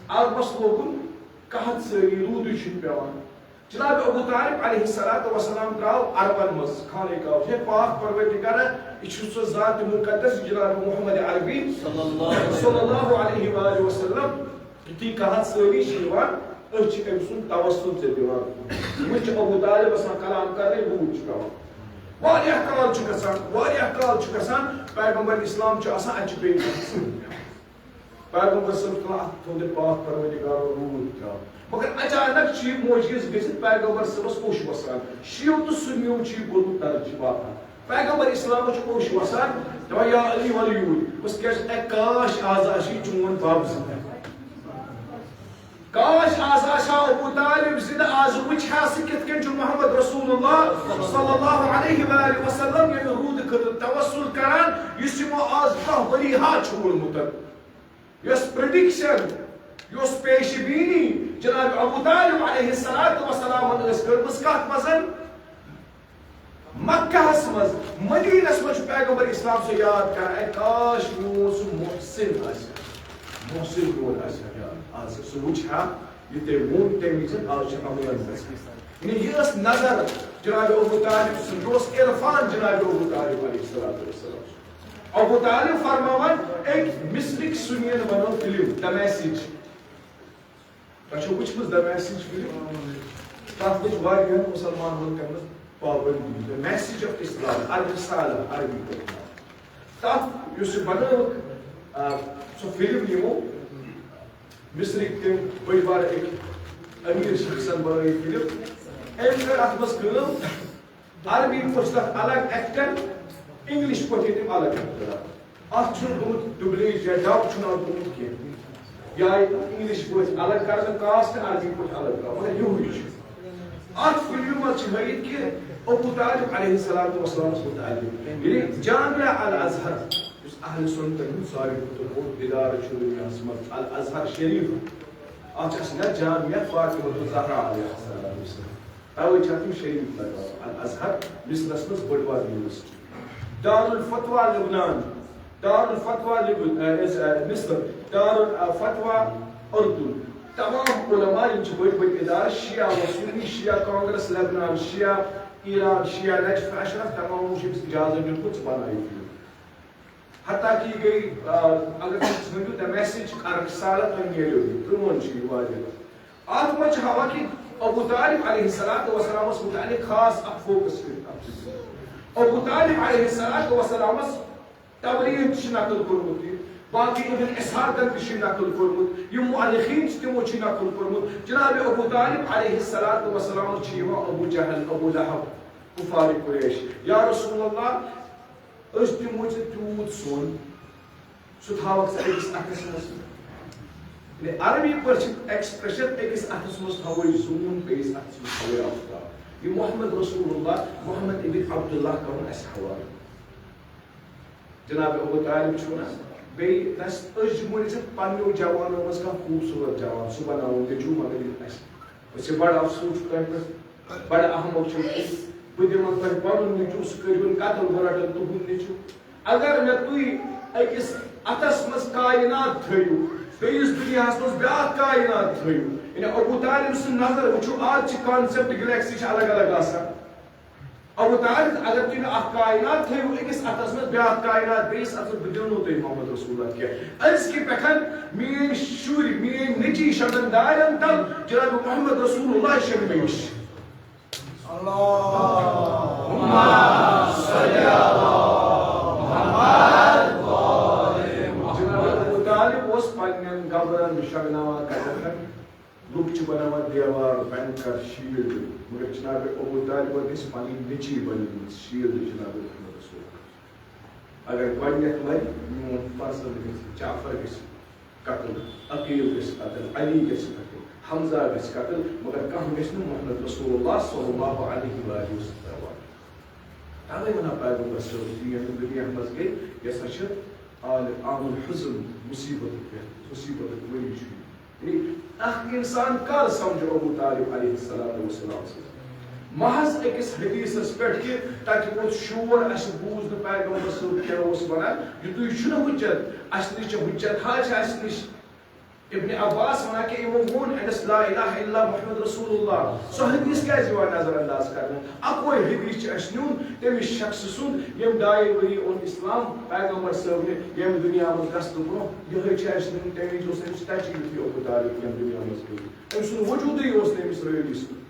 عربس لوگُن قحط سٲری، روٗدٕے چھُنہٕ پٮ۪وان۔ جناب ابو طالب علیہ الصلوۃ والسلام درٛاو عربن منٛز خانہ کعبہ۔ ہے پاک پروردگارا، یہِ چھُ سُہ ذات مقدس جناب محمد عربی صلی اللہ علیہ وآلہ وسلم۔ یُتھُے قحط سٲری چھِ یِوان، أسۍ چھِ أمۍ سُنٛد توسل ژےٚ دِوان۔ وٕنہِ چھُ ابو طالب آسان کلام کرنٕے، روٗد چھُ پٮ۪وان۔ واریاہ کال چھُ گژھان، واریاہ کال چھُ گژھان، پیغمبر اسلام چھُ آسان، اَتہِ چھُ بیٚیہِ گژھان۔ پیغمبر صٲب چھُ وَنان، اَتھ تھوٚو تٔمۍ پاک پروردگارو روٗد ترٛاو۔ مگر اچانک چھُ یہِ معجز گٔژھِتھ پیغمبر صٲبس اوٚش وَسان۔ شِیو تہٕ سُنیو چھُ یہِ کوٚرمُت درجہِ واتان۔ پیغمبر اسلامس چھُ اوٚش وَسان، دَپان، یا علی وَل یوٗرۍ۔ بس کیٛاہ چھُ، اے کاش آز آسہِ چون بب زِندٕ۔ کاش آز آسہِ ہا ابو طالب زِندٕ، آز وٕچھِ ہا سُہ کِتھ کٔنۍ چھُ محمد رسول اللہ صلی اللہ علیہ وآلہ وسلم ییٚمہِ روٗدٕ خٲطرٕ توسل کران، یُس یِمو آز دَہ ؤری ہا چھُ ووٚنمُت۔ یۄس پریڈکشن، یۄس پیش بینی جناب ابو طالب علیہ الصلوۃ والسلامن ٲس کٔرمٕژ کتھ منٛز؟ مکہس منٛز، مدینس منٛز چھُ پیغمبر اسلام سُہ یاد کران، اے کاش میون سُہ محسن آسہِ ہا، محسن میون آسہِ ہا یاد۔ آز سُہ وٕچھِ ہا یہِ تٔمۍ ووٚن تَمہِ وِزِ، آز چھِ عملن منٛز۔ یعنی یہِ ٲس نظر جناب ابو طالب سٕنٛز، یہِ اوس عرفان جناب ابو طالب علیہ الصلوۃ والسلام۔ ابو طالب فرماوان، أکۍ مصرٕکۍ سُنین بنٲو فلم The Message۔ تۄہہِ چھو وٕچھمٕژ The Message فلم؟ تَتھ لٔج واریاہن مُسلمان مُلکن منٛز پابندی۔ The Message of Islam، الرسالہ عربی پٲٹھۍ۔ تَتھ یُس یہِ بنٲوٕکھ، آ، سۄ فلم یِمو مصرٕکۍ تِم بٔڑۍ بارٕ أکۍ أمیٖر شخصن بنٲوِتھ فلم۔ أمۍ کٔر اَتھ منٛز کٲم، عربی پٲٹھۍ چھِ تَتھ الگ ایکٹر، انگلش پٲٹھۍ چھِ تِم الگ ایکٹر۔ اَتھ چھُنہٕ گوٚمُت ڈبلیج یا ڈب چھُنہٕ اَتھ گوٚمُت کینٛہہ۔ یا انگلش پٲٹھۍ الگ کرنہٕ کاسٹ، عربی پٲٹھۍ الگ کرنہٕ، مگر ہیوٗ چھُ۔ اَتھ فلمہِ منٛز چھِ ہٲوِتھ کہِ ابو طالب علیہ الصلوۃ والسلامس متعلق، یعنی جامعہ الازہر، یُس اہل سنت ہُنٛد ساروی کھۄتہٕ بوٚڑ ادارٕ چھُ دُنیاہس منٛز، الازہر شریف، اَتھ چھِ اَسہِ نہ جامعہ فاطمہ الزہرا علیہ السلام۔ توے چھِ اَتھ یِم شریف لگاوان۔ الازہر مصرس منٛز بٔڑ بار یونیورسٹی۔ دارالفتویٰ لبنان، دارالفتویٰ لب-، اے، اے، مصر، دارالفتویٰ اردن۔ تمام علماء یِم چھِ بٔڑۍ بٔڑۍ ادارٕ، شیعہ و سنی، شیعہ کانگریس لبنان، شیعہ ایران، شیعہ نجف اشرف، تمامو چھُ أمِس اجازت دیُتمُت ژٕ بنٲیِو فلم۔ حتیٰ کہ یہِ گٔے، آ، اگر تُہۍ ژھٲنٛڈِو The Message عربی سالہ، تۄہہِ میلیو یہِ، پرٛون چھُ یہِ واریاہ۔ اَتھ منٛز چھِ ہاوان کہ ابو طالب علیہ الصلوۃ والسلامس متعلق خاص اکھ فوکس کٔرِتھ اکھ چیٖز۔ ابو طالب علیہ الصلوۃ والسلامس تبلیغ تہِ چھِ نقل کوٚرمُت یہِ، باقٕے ابن اسحاقن تہِ چھُ نقل کوٚرمُت، یِم مؤرخین چھِ تِمو چھُ نقل کوٚرمُت۔ جناب ابو طالب علیہ الصلوۃ والسلامس چھِ یِوان ابو جہل، ابو لہب، کفار قریش، یا رسول اللہ، أسۍ دِمو ژےٚ تیوٗت سۄن، سُہ تھاوَکھ ژٕ أکِس اَتھَس منٛز۔ یعنی عربی پٲٹھۍ چھِ ایکسپریشن، أکِس اَتھَس منٛز تھاوو أسۍ زوٗن، بیٚیِس اَتھَس منٛز تھاوو أسۍ آفتاب۔ یہِ محمد رسول اللہ، محمد ابن عبداللہ کَرُن اَسہِ حوالہٕ۔ جناب ابو طالب چھُ وَنان، بیٚیہِ دَس أسۍ دِمو نہٕ ژےٚ پنٛنیو جوانو منٛز کانٛہہ خوٗبصوٗرت جوان، سُہ بَناوُن نیٚچوٗ، مگر یہِ اَسہِ۔ أسۍ چھِ بَڑٕ افسوٗس چھُ تۄہہِ پٮ۪ٹھ، بڑٕ احمق چھُ۔ بہٕ دِمن تۄہہِ پنُن نیٚچوٗ، سُہ کٔرِہُن قتل، بہٕ رٹن تُہُنٛد نیٚچوٗ۔ اگر مےٚ تُہۍ أکِس اَتھس منٛز کائنات تھٲیِو، بیٚیِس دُنیاہس منٛز بیٛاکھ کائنات تھٲیِو، یعنی ابو طالب سٕنٛز نظر وٕچھِو، آز چھِ concept galaxy چھِ الگ الگ آسان۔ ابو طالب، اگر تُہۍ مےٚ اکھ کائنات تھٲیِو أکِس اَتھس منٛز، بیٛاکھ کائنات بیٚیِس اَتھس، بہٕ دِمو تۄہہِ محمد رسول اللہ کینٛہہ۔ أزکہِ پٮ۪ٹھ میٛٲنۍ شُرۍ، میٛٲنۍ نیٚچی شۄنٛگن دارٮ۪ن تل، جناب محمد رسول اللہ شۄنٛگہِ مےٚ نِش۔ اللہم صل علی محمد و آل محمد۔ جناب ابو طالب اوس پننٮ۪ن گبرن شۄنٛگناوان کتٮ۪ن؟ لُکھ چھِ بناوان دیوار، بنکر، شیٖلڈ، مگر جناب ابو طالبن گژھِ پنٕنۍ نیٚچی بنٲومٕژ شیٖلڈ جناب محمد رسول۔ اگر گۄڈٕنیتھ مرِ، میون فرزند گژھِ، جعفر گژھِ قتل، عقیل گژھِ قتل، علی گژھِ قتل، حمزہ گژھِ قتل، مگر کانٛہہ گژھِ نہٕ محمد رسول اللہ صلی اللہ علیہ وآلہ وسلم ترٛاوان۔ توے ونان پیغمبر صٲب، یُتھُے یتھ دُنیاہس منٛز گٔے، یہِ ہسا چھِ عال-، عام الحزن، مصیبتُک پٮ۪ٹھ، مصیبتُک ؤری چھُ یہِ۔ یعنی اکھ انسان کر سمجھِ ابو طالب علیہ الصلوۃ والسلام سٕنٛز؟ محض أکِس حدیثس پٮ۪ٹھ کہِ تتہِ ووت شور، اسہِ بوٗز نہٕ پیغمبر صٲب کیٛاہ اوس ونان، یُتُے چھُنہٕ حجت، اسہِ نِش چھِ حجت، ہا چھِ اسہِ نِش۔ ابن عباس ونان کہِ یِمو ووٚن أمِس لا الہ الا محمد رسول اللہ، سُہ حدیث کیٛازِ یِوان نظر انداز کرنہٕ؟ اکوے حدیث چھُ اسہِ نیُن تٔمِس شخصہٕ سُنٛد، ییٚمۍ ڈایہِ ؤری اوٚن اسلام پیغمبر صٲبنہِ ییٚمہِ دُنیا منٛز گژھنہٕ برونٛہہ۔ یِہوٚے چھُ اسہِ نیُن تَمہِ وِزِ اوس أمِس تچی یُتھُے ابو طالب ییٚمہِ دُنیا منٛز گوٚو۔ أمۍ سُنٛد وجوٗدٕے اوس نہٕ أمِس رٲوی سُنٛد۔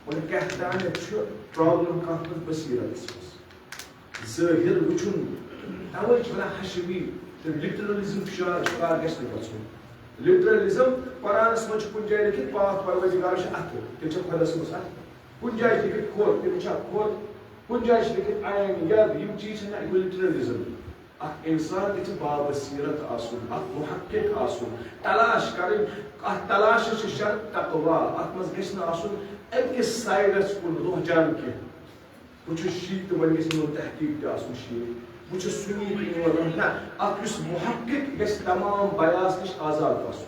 مگر کیٛاہ تانٮ۪تھ چھُ پرابلم کَتھ منٛز؟ بصیرتس منٛز۔ ظٲہِر وٕچھُن، توے چھِ وَنان حشوی تہٕ لٹرلزم شکار، شکار گژھِ نہٕ گژھُن۔ لٹرلزم، قرآنس منٛز چھُ کُنہِ جایہِ لیکھِتھ، پاک پروردگار چھُ اَتھٕ، تیٚلہِ چھا خۄدا صٲبس اَتھٕ؟ کُنہِ جایہِ چھِ لیکھِتھ کھۄر، تیٚلہِ چھا کھۄر؟ کُنہِ جایہِ چھِ لیکھِتھ عین، ید، یِم چیٖز چھِنہٕ، یہِ گوٚو لٹرلزم۔ اکھ انسان گژھِ بابصیرت آسُن، اکھ محقق آسُن، تلاش کرٕنۍ۔ اتھ تلاشس چھِ شرط تقوا، اتھ منٛز گژھِ نہٕ آسُن أکِس سایڈس کُن رجحان کینٛہہ۔ بہٕ چھُس شیعہ تہٕ وۄنۍ گژھِ میون تحقیق تہِ آسُن شیعہ۔ بہٕ چھُس سُنی تہٕ میون رجحان، نہ، اکھ یُس محقق گژھِ تمام bias نِش آزاد آسُن۔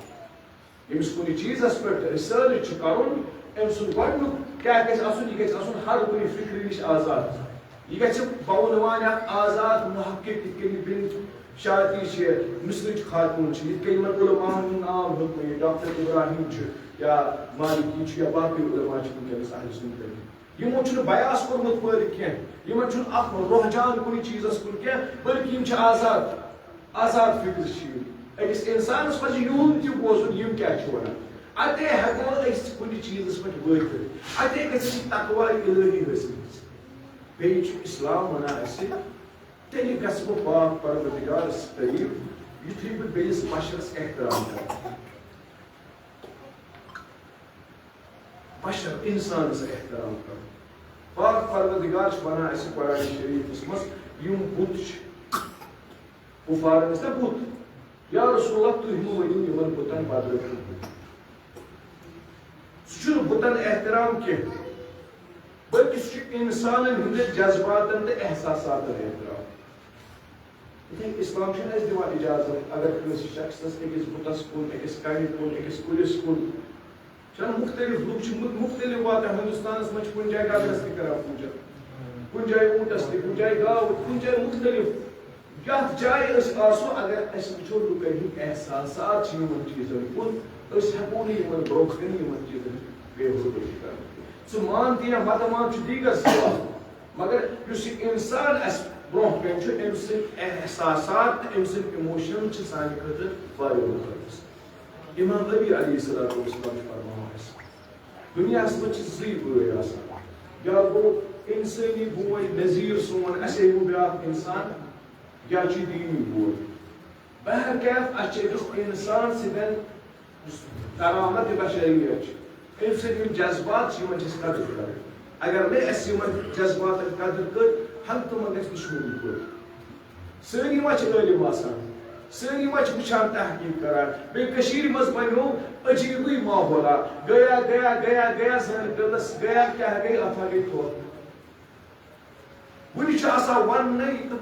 ییٚمِس کُنہِ چیٖزس پٮ۪ٹھ research چھُ کرُن، أمۍ سُنٛد گۄڈٕنیُک کیٛاہ گژھِ آسُن؟ یہِ گژھِ آسُن ہر کُنہِ فکرِ نِش آزاد۔ یہِ گژھِ بونہٕ وانہِ اکھ آزاد محقق، یِتھ کٔنۍ ابن شاطی چھِ، مصرٕچ خاتوٗن چھِ، یِتھ کٔنۍ یِمن علماہن ہُنٛد ناو ہیوٚت مےٚ، یہِ ڈاکٹر ابراہیم چھُ یا مالکی چھُ یا باقٕے علما چھِ وٕنکیٚنس اہل سنت پٮ۪ٹھ۔ یِمو چھُنہٕ بَیاس کوٚرمُت پٲدٕ کینٛہہ، یِمن چھُنہٕ اکھ رۄجان کُنہِ چیٖزس کُن کینٛہہ، بلکہِ یِم چھِ آزاد، آزاد فکر چھِ یِم۔ أکِس اِنسانس پزِ یِہُنٛد تہِ بوزُن، یِم کیٛاہ چھِ ونان۔ اتے ہٮ۪کو أسۍ کُنہِ چیٖزس پٮ۪ٹھ وٲتِتھ، اتے گژھِ اَسہِ تقوی الہی حٲصِل گژھِتھ۔ بیٚیہِ چھُ اسلام ونان اَسہِ، تیٚلہِ گژھٕ بہٕ پاک پروردگارس قریب، یُتھُے بہٕ بیٚیِس بشرس احترام کرٕ۔ بشر، انسانس احترام کرُن۔ پاک پروردگار چھُ ونان اَسہِ قرآن شریفس منٛز، یِم بُت چھِ، کفارن ٲسۍ نا بُت، یا رسول اللہ، تُہۍ مہٕ ؤنِو یِمن بُتن بدرٕ۔ سُہ چھُنہٕ بُتن احترام کینٛہہ، بلکہِ سُہ چھُ انسانن ہٕنٛدٮ۪ن جذباتن تہٕ احساساتن احترام۔ یِتھے اسلام چھُنہٕ اَسہِ دِوان اجازت، اگر کٲنٛسہِ شخصس أکِس بُتس کُن، أکِس کنہِ کُن، أکِس کُلِس کُن، چھَنہٕ مُختٔلِف لُکھ چھِ مُ-، مُختٔلِف واتان۔ ہندوستانس منٛز چھِ کُنہِ جایہِ گگرس تہِ کران پوٗجا، کُنہِ جایہِ اوٗنٹس تہِ، کُنہِ جایہِ گاو، کُنہِ جایہِ مُختٔلِف۔ یتھ جایہِ أسۍ آسو، اگر اَسہِ وٕچھو لُکن ہٕنٛدۍ احساسات چھِ یِمن چیٖزن کُن، أسۍ ہٮ۪کو نہٕ یِمن برٛونٛہہ کنہِ یِمن چیٖزن بے حرمتی کرٕنۍ۔ ژٕ مان تہِ یا مت مان چھُ دیٖگر سوال، مگر یُس یہِ انسان اَسہِ برٛونٛہہ کنہِ چھُ، أمۍ سٕنٛدۍ احساسات تہٕ أمۍ سٕنٛدۍ emotion چھِ سانہِ خٲطرٕ واریاہ مُقدس۔ امام علی علیہ الصلوۃ والسلام چھُ فرماوان اَسہِ، دُنیاہَس منٛز چھِ زٕے بٲے آسان، یا گوٚو اِنسٲنی بوے نذیٖر سون، اَسے گوٚو بیٛاکھ اِنسان، یا چھُ دیٖنی بوے۔ بہرکیف، اَسہِ چھِ أکِس اِنسان سۭتۍ یُس کرامت بشریت چھِ، أمۍ سٕنٛدۍ یِم جذبات چھِ، یِمَن چھِ اَسہِ قدٕر کَرٕنۍ۔ اگر نہٕ اَسہِ یِمَن جذباتَن قدٕر کٔر، ہنٛگتہٕ منٛگَے دُشمنی پٲدٕ۔ سٲری ما چھِ عٲلِم آسان؟ سٲری ما چھِ وٕچھان، تحقیٖق کران؟ بیٚیہِ کٔشیٖرِ منٛز بنیو عجیٖبٕے ماحولا، گیا، گیا، گیا، گیا، زٲنۍ پیٚلس گیا، کیٛاہ گٔے، اَتھا گٔے تھوٚد۔ وٕنہِ چھُ آسان وننَے تہٕ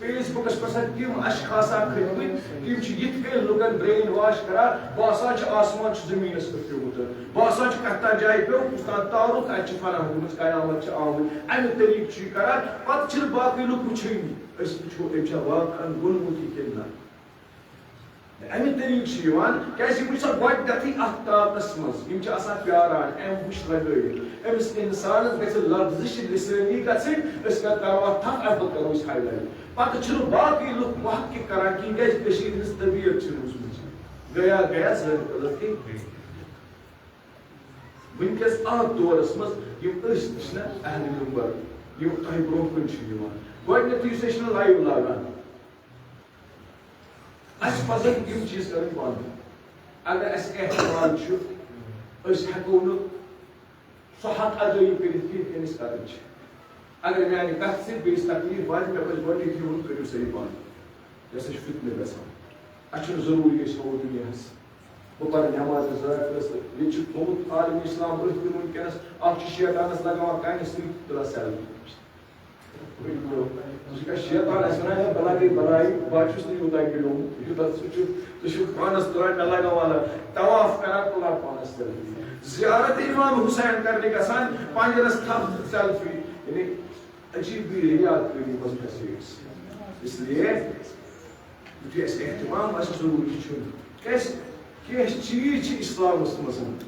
Facebook-س پٮ۪ٹھ چھِ تِم اشخاصا کھٔتۍمٕتۍ، تِم چھِ یِتھ کٔنۍ لُکن brain wash کران، باسان چھُ آسمان چھُ زٔمیٖنَس پٮ۪ٹھ پیوٚمُت، باسان چھُ کَتھ تام جایہِ پیوٚو، کُس تام تارُک، اَتہِ چھِ فلاح گوٚمُت، قیامت چھِ آمٕتۍ، اَمہِ طریٖقہٕ چھُ یہِ کران، پَتہٕ چھِنہٕ باقٕے لُکھ وٕچھٲنی۔ أسۍ وٕچھو، أمۍ چھا واقعاً ووٚنمُت یہِ کِنہٕ نہ۔ اَمہِ طریٖقہٕ چھُ یِوان، کیٛازِ یِم چھِ آسان گۄڈٕنٮ۪تھٕے اَتھ طاقتَس منٛز، یِم چھِ آسان پیاران، أمۍ وٕچھ لگٲوِتھ۔ أمِس اِنسانَس گژھِ لفظٕچ لِسٲنی گژھٕنۍ، أسۍ کَر کَرو اَتھ تھپھ، اَمہِ پَتہٕ کَرو أسۍ highlight۔ پَتہٕ چھِنہٕ باقٕے لُکھ محقق کران کِہیٖنۍ، کیٛازِ کٔشیٖرِ ہٕنٛز طبیعت چھِ روٗزمٕژ۔ گیا گیا، زٲنۍ غلط کِہیٖنۍ۔ وٕنکیٚس اَتھ دورَس منٛز یِم أسۍ تہِ چھِنہ اہلِ مِمبر، یِم تۄہہِ برونٛہہ کُن چھِ یِوان، گۄڈٕنیتھٕے یُس أسۍ چھِنہ live لاگان، اَسہِ پَزَن یِم چیٖز کَرٕنۍ بنٛد۔ اگر اَسہِ احتمال چھُ، أسۍ ہٮ۪کو نہٕ سُہ حق ادٲیی کٔرِتھ کینٛہہ، یِتھ کٔنۍ أسۍ کران چھِ۔ اگر میانہِ کتھِ سۭتۍ بیٚیِس تکلیف واتہِ، مےٚ پزِ گۄڈٕنیتھٕے وَنُن، کٔرِو سا یہِ بنٛد۔ یہِ ہسا چھُ فتنہٕ گژھان۔ اَسہِ چھُنہٕ ضروٗری أسۍ ہاوو دُنیاہس۔ بہٕ پرٕ نٮ۪ماز ضایع فٲصلہٕ۔ ییٚتہِ چھُ تھوٚومُت عالمِ اسلام أتھۍ کُن وٕنکیٚنس، اکھ چھُ شیطانس لگاوان کَنہِ سۭتۍ تُلان selfie۔ ژٕ چھُکھا شیطان اَسہِ وَنان، ہے، بہٕ لَگَے بَلایہِ، بہٕ ہا چھُس نہٕ یوٗتاہ گِلیومُت، یوٗتاہ ژٕ چھُکھ، ژٕ چھُکھ پانَس تُلان، مےٚ لَگاوان لَگ-، طواف کَران، تُلان پانَس تَل۔ زیارت امام حسین کَرنہِ گژھان، پَنجرَس تھَپھ تہٕ selfie۔ یعنی عجیٖبٕے ریاکٲری منٛز گژھِ أسۍ۔ اس لیے یُتھُے اَسہِ اہتمام آسہِ ضروٗری چھُنہٕ۔ کیٛازِ؟ کینٛہہ چیٖز چھِ اِسلامَس منٛز۔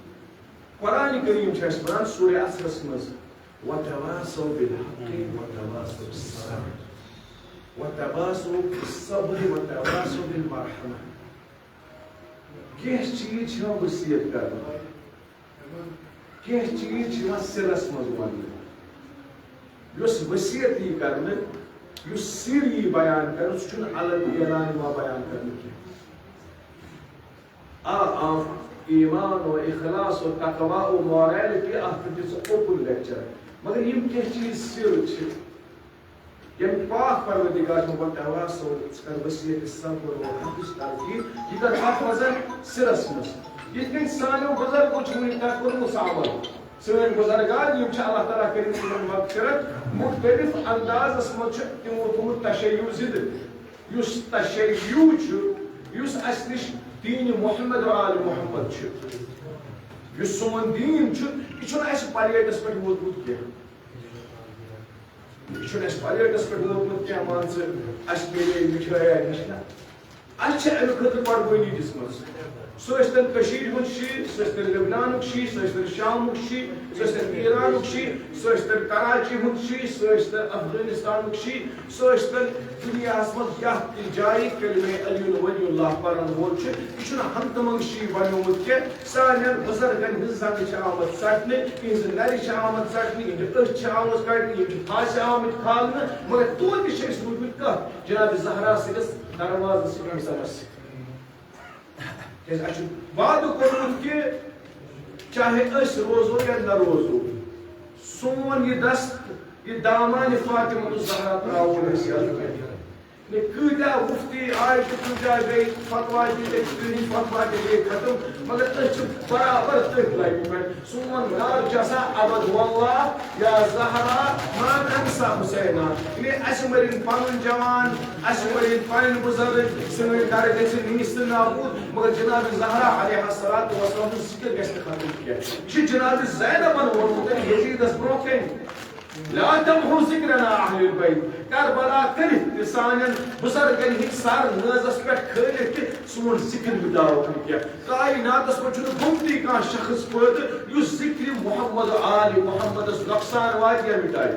قرآن کریم چھُ اَسہِ وَنان سورہ عصرَس منٛز، "وتواصوا بالحق وتواصوا بالصبر۔ وتواصوا بالصبر وتواصوا بالمرحمة۔" کینٛہہ چیٖز چھِ یِوان وصیت کرنہٕ۔ کینٛہہ چیٖز چھِ یِوان سِرَس منٛز وَننہٕ۔ یۄس وصیت یی کرنہٕ، یُس سِر یی بیان کرنہٕ، سُہ چھُنہٕ علن اعلان یِوان بیان کرنہٕ کینٛہہ۔ آ، آ، ایمان و اخلاص و تقوی و morality، اَتھ پٮ۪ٹھ دِ ژٕ open lecture۔ مگر یِم کینٛہہ چیٖز سِر چھِ، ییٚمہِ پاک پروردگار چھُ وَنان، "تواصوا"، ژٕ کر وصیت صبر و حقٕچ تلقین، یہِ کر اَتھ منٛز سِرَس منٛز۔ یِتھ کٔنۍ سانیو بُزرگو چھُ وٕنیُک تام کوٚرمُت سُہ عمل۔ سٲنۍ بُزرگان یِم چھِ، اللہ تعالیٰ کٔرِنۍ تِمن مغفرت، مُختٔلِف اندازس منٛز چھُ تِمو تھوٚومُت تشیع زِندٕ۔ یُس تشیع چھُ، یُس اَسہِ نِش دیٖنِ محمد و آلِ محمد چھُ، یُس سون دیٖن چھُ، یہِ چھُنہٕ اَسہِ پلیٹس پٮ۪ٹھ ووتمُت کینٛہہ۔ چھُنہٕ اَسہِ پلیٹس پٮ۪ٹھ ووتمُت کینٛہہ، مان ژٕ، اَسہِ میلے مِٹھٲے آیہِ نِش نہ۔ اَسہِ چھِ اَمہِ خٲطرٕ قۄربٲنی دِژمٕژ۔ سُہ ٲسۍ تن کٔشیٖرِ ہُنٛد شی، سُہ ٲسۍ تن لبنانُک شی، سُہ ٲسۍ تن شامُک شی، سُہ ٲسۍ تن ایرانُک شی، سُہ ٲسۍ تن کراچی ہُنٛد شی، سُہ ٲسۍ تن افغٲنِستانُک شی، سُہ ٲسۍ تن دُنیاہَس منٛز یَتھ تہِ جایہِ کلمہ علی ولی اللہ پرن وول چھُ، یہِ چھُنہٕ ہنٛگتہٕ منٛگہٕ شی بنیومُت کینٛہہ۔ سانٮ۪ن بُزرگن ہٕنٛز زنٛگہٕ چھِ آمٕژ ژٹنہٕ، یِہٕنٛز نرِ چھِ آمٕژ ژٹنہٕ، یِہٕنٛدۍ أچھ چھِ آمٕژ کڑنہٕ، یِم چھِ پھاسہِ آمٕتۍ کھالنہٕ، مگر توتہِ چھِ أسۍ روٗدمٕتۍ کتھ جناب زہرا سٕنٛدِس دروازس قدمس۔ کیازِ اَسہِ چھُ وعدٕ کوٚرمُت کہِ چاہے أسۍ روزو یا نہ روزو، سون یہِ دست، یہِ دامانِ فاطمہ الزہرا ترٛاوو نہٕ أسۍ یَلہٕ کینٛہہ۔ نے کۭتیاہ مُفتی آے تہٕ کۭتیاہ گٔے فتوا دِتھ، تِہِنٛدۍ فتوا تہِ گٔے ختم، مگر أسۍ چھِ برابر تٔتھۍ لَبہِ پٮ۪ٹھ۔ سون نعرٕ چھُ آسان، ابد واللہ یا زہرا ما تنسا حسینا۔ یعنی اَسہِ مٔرِن پَنُن جوان، اَسہِ مٔرِن پَنٕنۍ بُزرگ، سٲنۍ گرٕ گژھِ نیست نابود، مگر جناب زہرا علیہ الصلوۃ والسلام سُنٛد ذکر گژھِ نہٕ ختم کینٛہہ۔ یہِ چھُ جناب زینبن ووٚنمُت یزیدس برونٛہہ کنہِ۔ لا تمحو ذکرنا اہل البیت۔ کربلا کٔرِتھ تہِ سانٮ۪ن بُزرگن ہٕنٛدۍ سر نٲزس پٮ۪ٹھ کھٲلِتھ تہِ سون ذکر مٹاوُکھ نہٕ کینٛہہ۔ کائناتس منٛز چھُنہٕ گوٚمتُے کانٛہہ شخص پٲدٕ یُس ذکرِ محمد و آل محمدس نۄقصان واتہِ یا مٹایہِ۔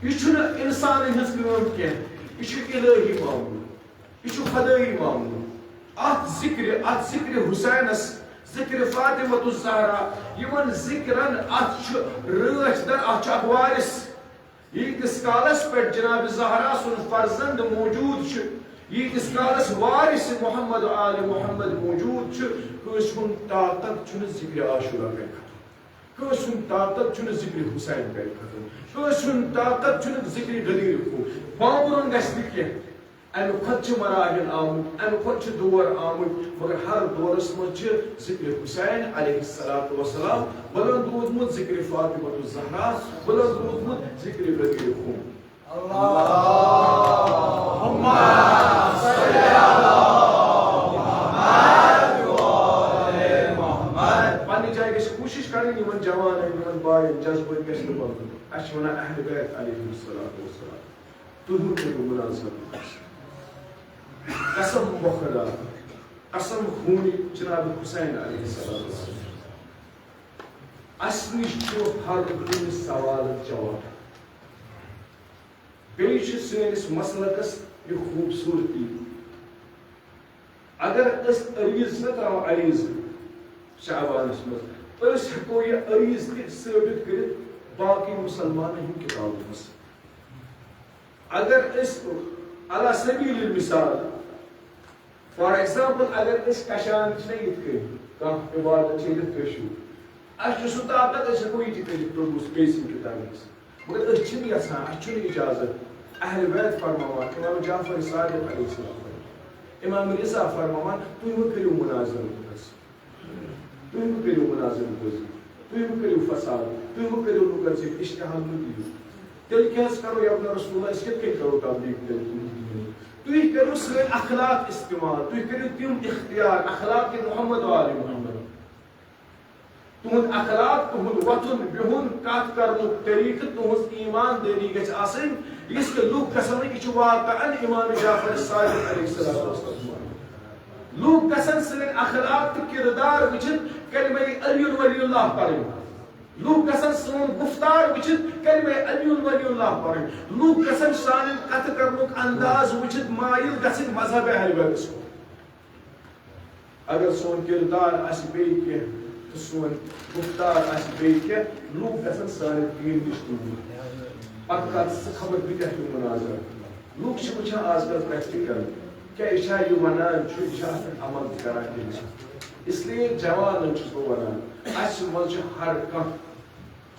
یہِ چھُنہٕ انسانن ہٕنٛز کٲم کینٛہہ، یہِ چھُ الہی معاملہٕ۔ یہِ چھُ خدٲیی معاملہٕ۔ اتھ ذکرِ، اتھ ذکرِ حسینس، ذکرِ فاطمۃ الزہرا، یِمن ذکرن، اتھ چھُ رٲچھ در، اتھ چھُ اکھ وارث۔ ییٖتِس کالس پٮ۪ٹھ جناب زہرا سُنٛد فرزند موجود چھُ، ییٖتِس کالس وارث محمد آل محمد موجود چھُ، کٲنٛسہِ ہُنٛد طاقت چھُنہٕ ذکرِ عاشورہ کرِ ختم۔ کٲنٛسہِ ہُنٛد طاقت چھُنہٕ ذکرِ حسین کرِ ختم۔ کٲنٛسہِ ہُنٛد طاقت چھُنہٕ ذکرِ غدیر خون۔ بامبرُن گژھِ نہٕ کینٛہہ۔ اَمہِ کھۄتہٕ چھِ مراحل آمٕتۍ، اَمہِ کھۄتہٕ چھِ دور آمٕتۍ، مگر ہر دورس منٛز چھِ ذکرِ حسین علیہ الصلوۃ والسلام بلند روٗدمُت، ذکرِ فاطمۃ الزہرا بلند روٗدمُت، ذکرِ غدیر خون۔ اللہم صل علی محمد و آل محمد۔ پننہِ جایہِ گژھِ کوٗشِش کرٕنۍ یِمن جوانن، یِمن باین جذبہٕ گژھِ نہٕ بنُن۔ اَسہِ چھِ وَنان اہل بیت علیہم الصلوۃ والسلام، تُہۍ مہٕ کٔرِو مناظرٕ۔ قسم بخدا، قسم خوٗنہِ جناب حسین علیہ السلام۔ اَسہِ نِش چھُ ہر کُنہِ سوالُک جواب۔ بیٚیہِ چھِ سٲنِس مسلکس یہِ خوٗبصوٗرتی۔ اگر أسۍ عریٖض نہ ترٛاوو عریٖض شعبانس منٛز، أسۍ ہٮ۪کو یہِ عریٖض تہِ ثٲبت کٔرِتھ باقٕے مُسلمانن ہٕنٛدۍ کِتابو منٛز۔ اگر أسۍ علی سبیل المثال، فار ایگزامپل، اگر أسۍ کشان چھِ نہ یِتھ کٔنۍ، کانٛہہ عبادت چھِ یِتھ کٔنۍ شروع، اَسہِ چھُ سُہ طاقت، أسۍ ہٮ۪کو یہِ تہِ کٔرِتھ پرٛوڈیوس بیٚیہِ سٕنٛدِ کِتابہِ منٛز۔ مگر أسۍ چھِنہٕ یژھان، اَسہِ چھُنہٕ اجازت۔ اہل بیت فرماوان، امام جعفر صادق علیہ السلام فرماوان، امام رضا فرماوان، تُہۍ مہٕ کٔرِو مناظرٕ لُکس۔ تُہۍ مہٕ کٔرِو مناظرٕ بٲزی۔ تُہۍ مہٕ کٔرِو فساد۔ تُہۍ مہٕ کٔرِو لُکن سۭتۍ اشتعال مہٕ دِیِو۔ تیٚلہِ کیٛاہ حظ کرو یا رسول اللہ، أسۍ کِتھ کٔنۍ کرو تبلیغ تیٚلہِ تُہنٛدِ دینٕچ؟ تُہۍ کٔرِو سٲنۍ اخلاق استعمال، تُہۍ کٔرِو تِم اختیار، اخلاق محمد و آل محمد۔ تُہُنٛد اخلاق، تُہُنٛد وۄتھُن بِہُن، کتھ کرنُک طریقہٕ، تُہٕنٛز ایماندٲری گژھِ آسٕنۍ، یِژھ کہِ لُکھ گژھن نہٕ، یہِ چھُ واقعاً امام جعفر صادق علیہ السلام۔ لُکھ گژھن سٲنۍ اخلاق تہٕ کردار وٕچھِتھ کلمہ علی ولی اللہ پرٕنۍ۔ لُکھ گژھن سون گفتار وٕچھِتھ کلمہ علی ولی اللہ پرٕنۍ۔ لُکھ گژھن سانٮ۪ن کتھٕ کرنُک انداز وٕچھِتھ مایل گژھٕنۍ مذہب اہل بیتس کُن۔ اگر سون کردار آسہِ بیٚیہِ کینٛہہ تہٕ سون گفتار آسہِ بیٚیہِ کینٛہہ، لوٗکھ گژھن سانہِ دیٖن نِش دوٗر۔ پتہٕ کر ژٕ خبر بہٕ کیٛاہ چھُس مناظر۔ لوٗکھ چھِ وٕچھان آز کل پرٛٮ۪تھ کینٛہہ کران، کیٛاہ یہِ چھا یہِ ونان چھُ، یہِ چھا اتھ پٮ۪ٹھ عمل تہِ کران کِنہٕ نہ؟ اس لیے جوانن چھُس بہٕ ونان، اسہِ منٛز چھُ ہر کانٛہہ،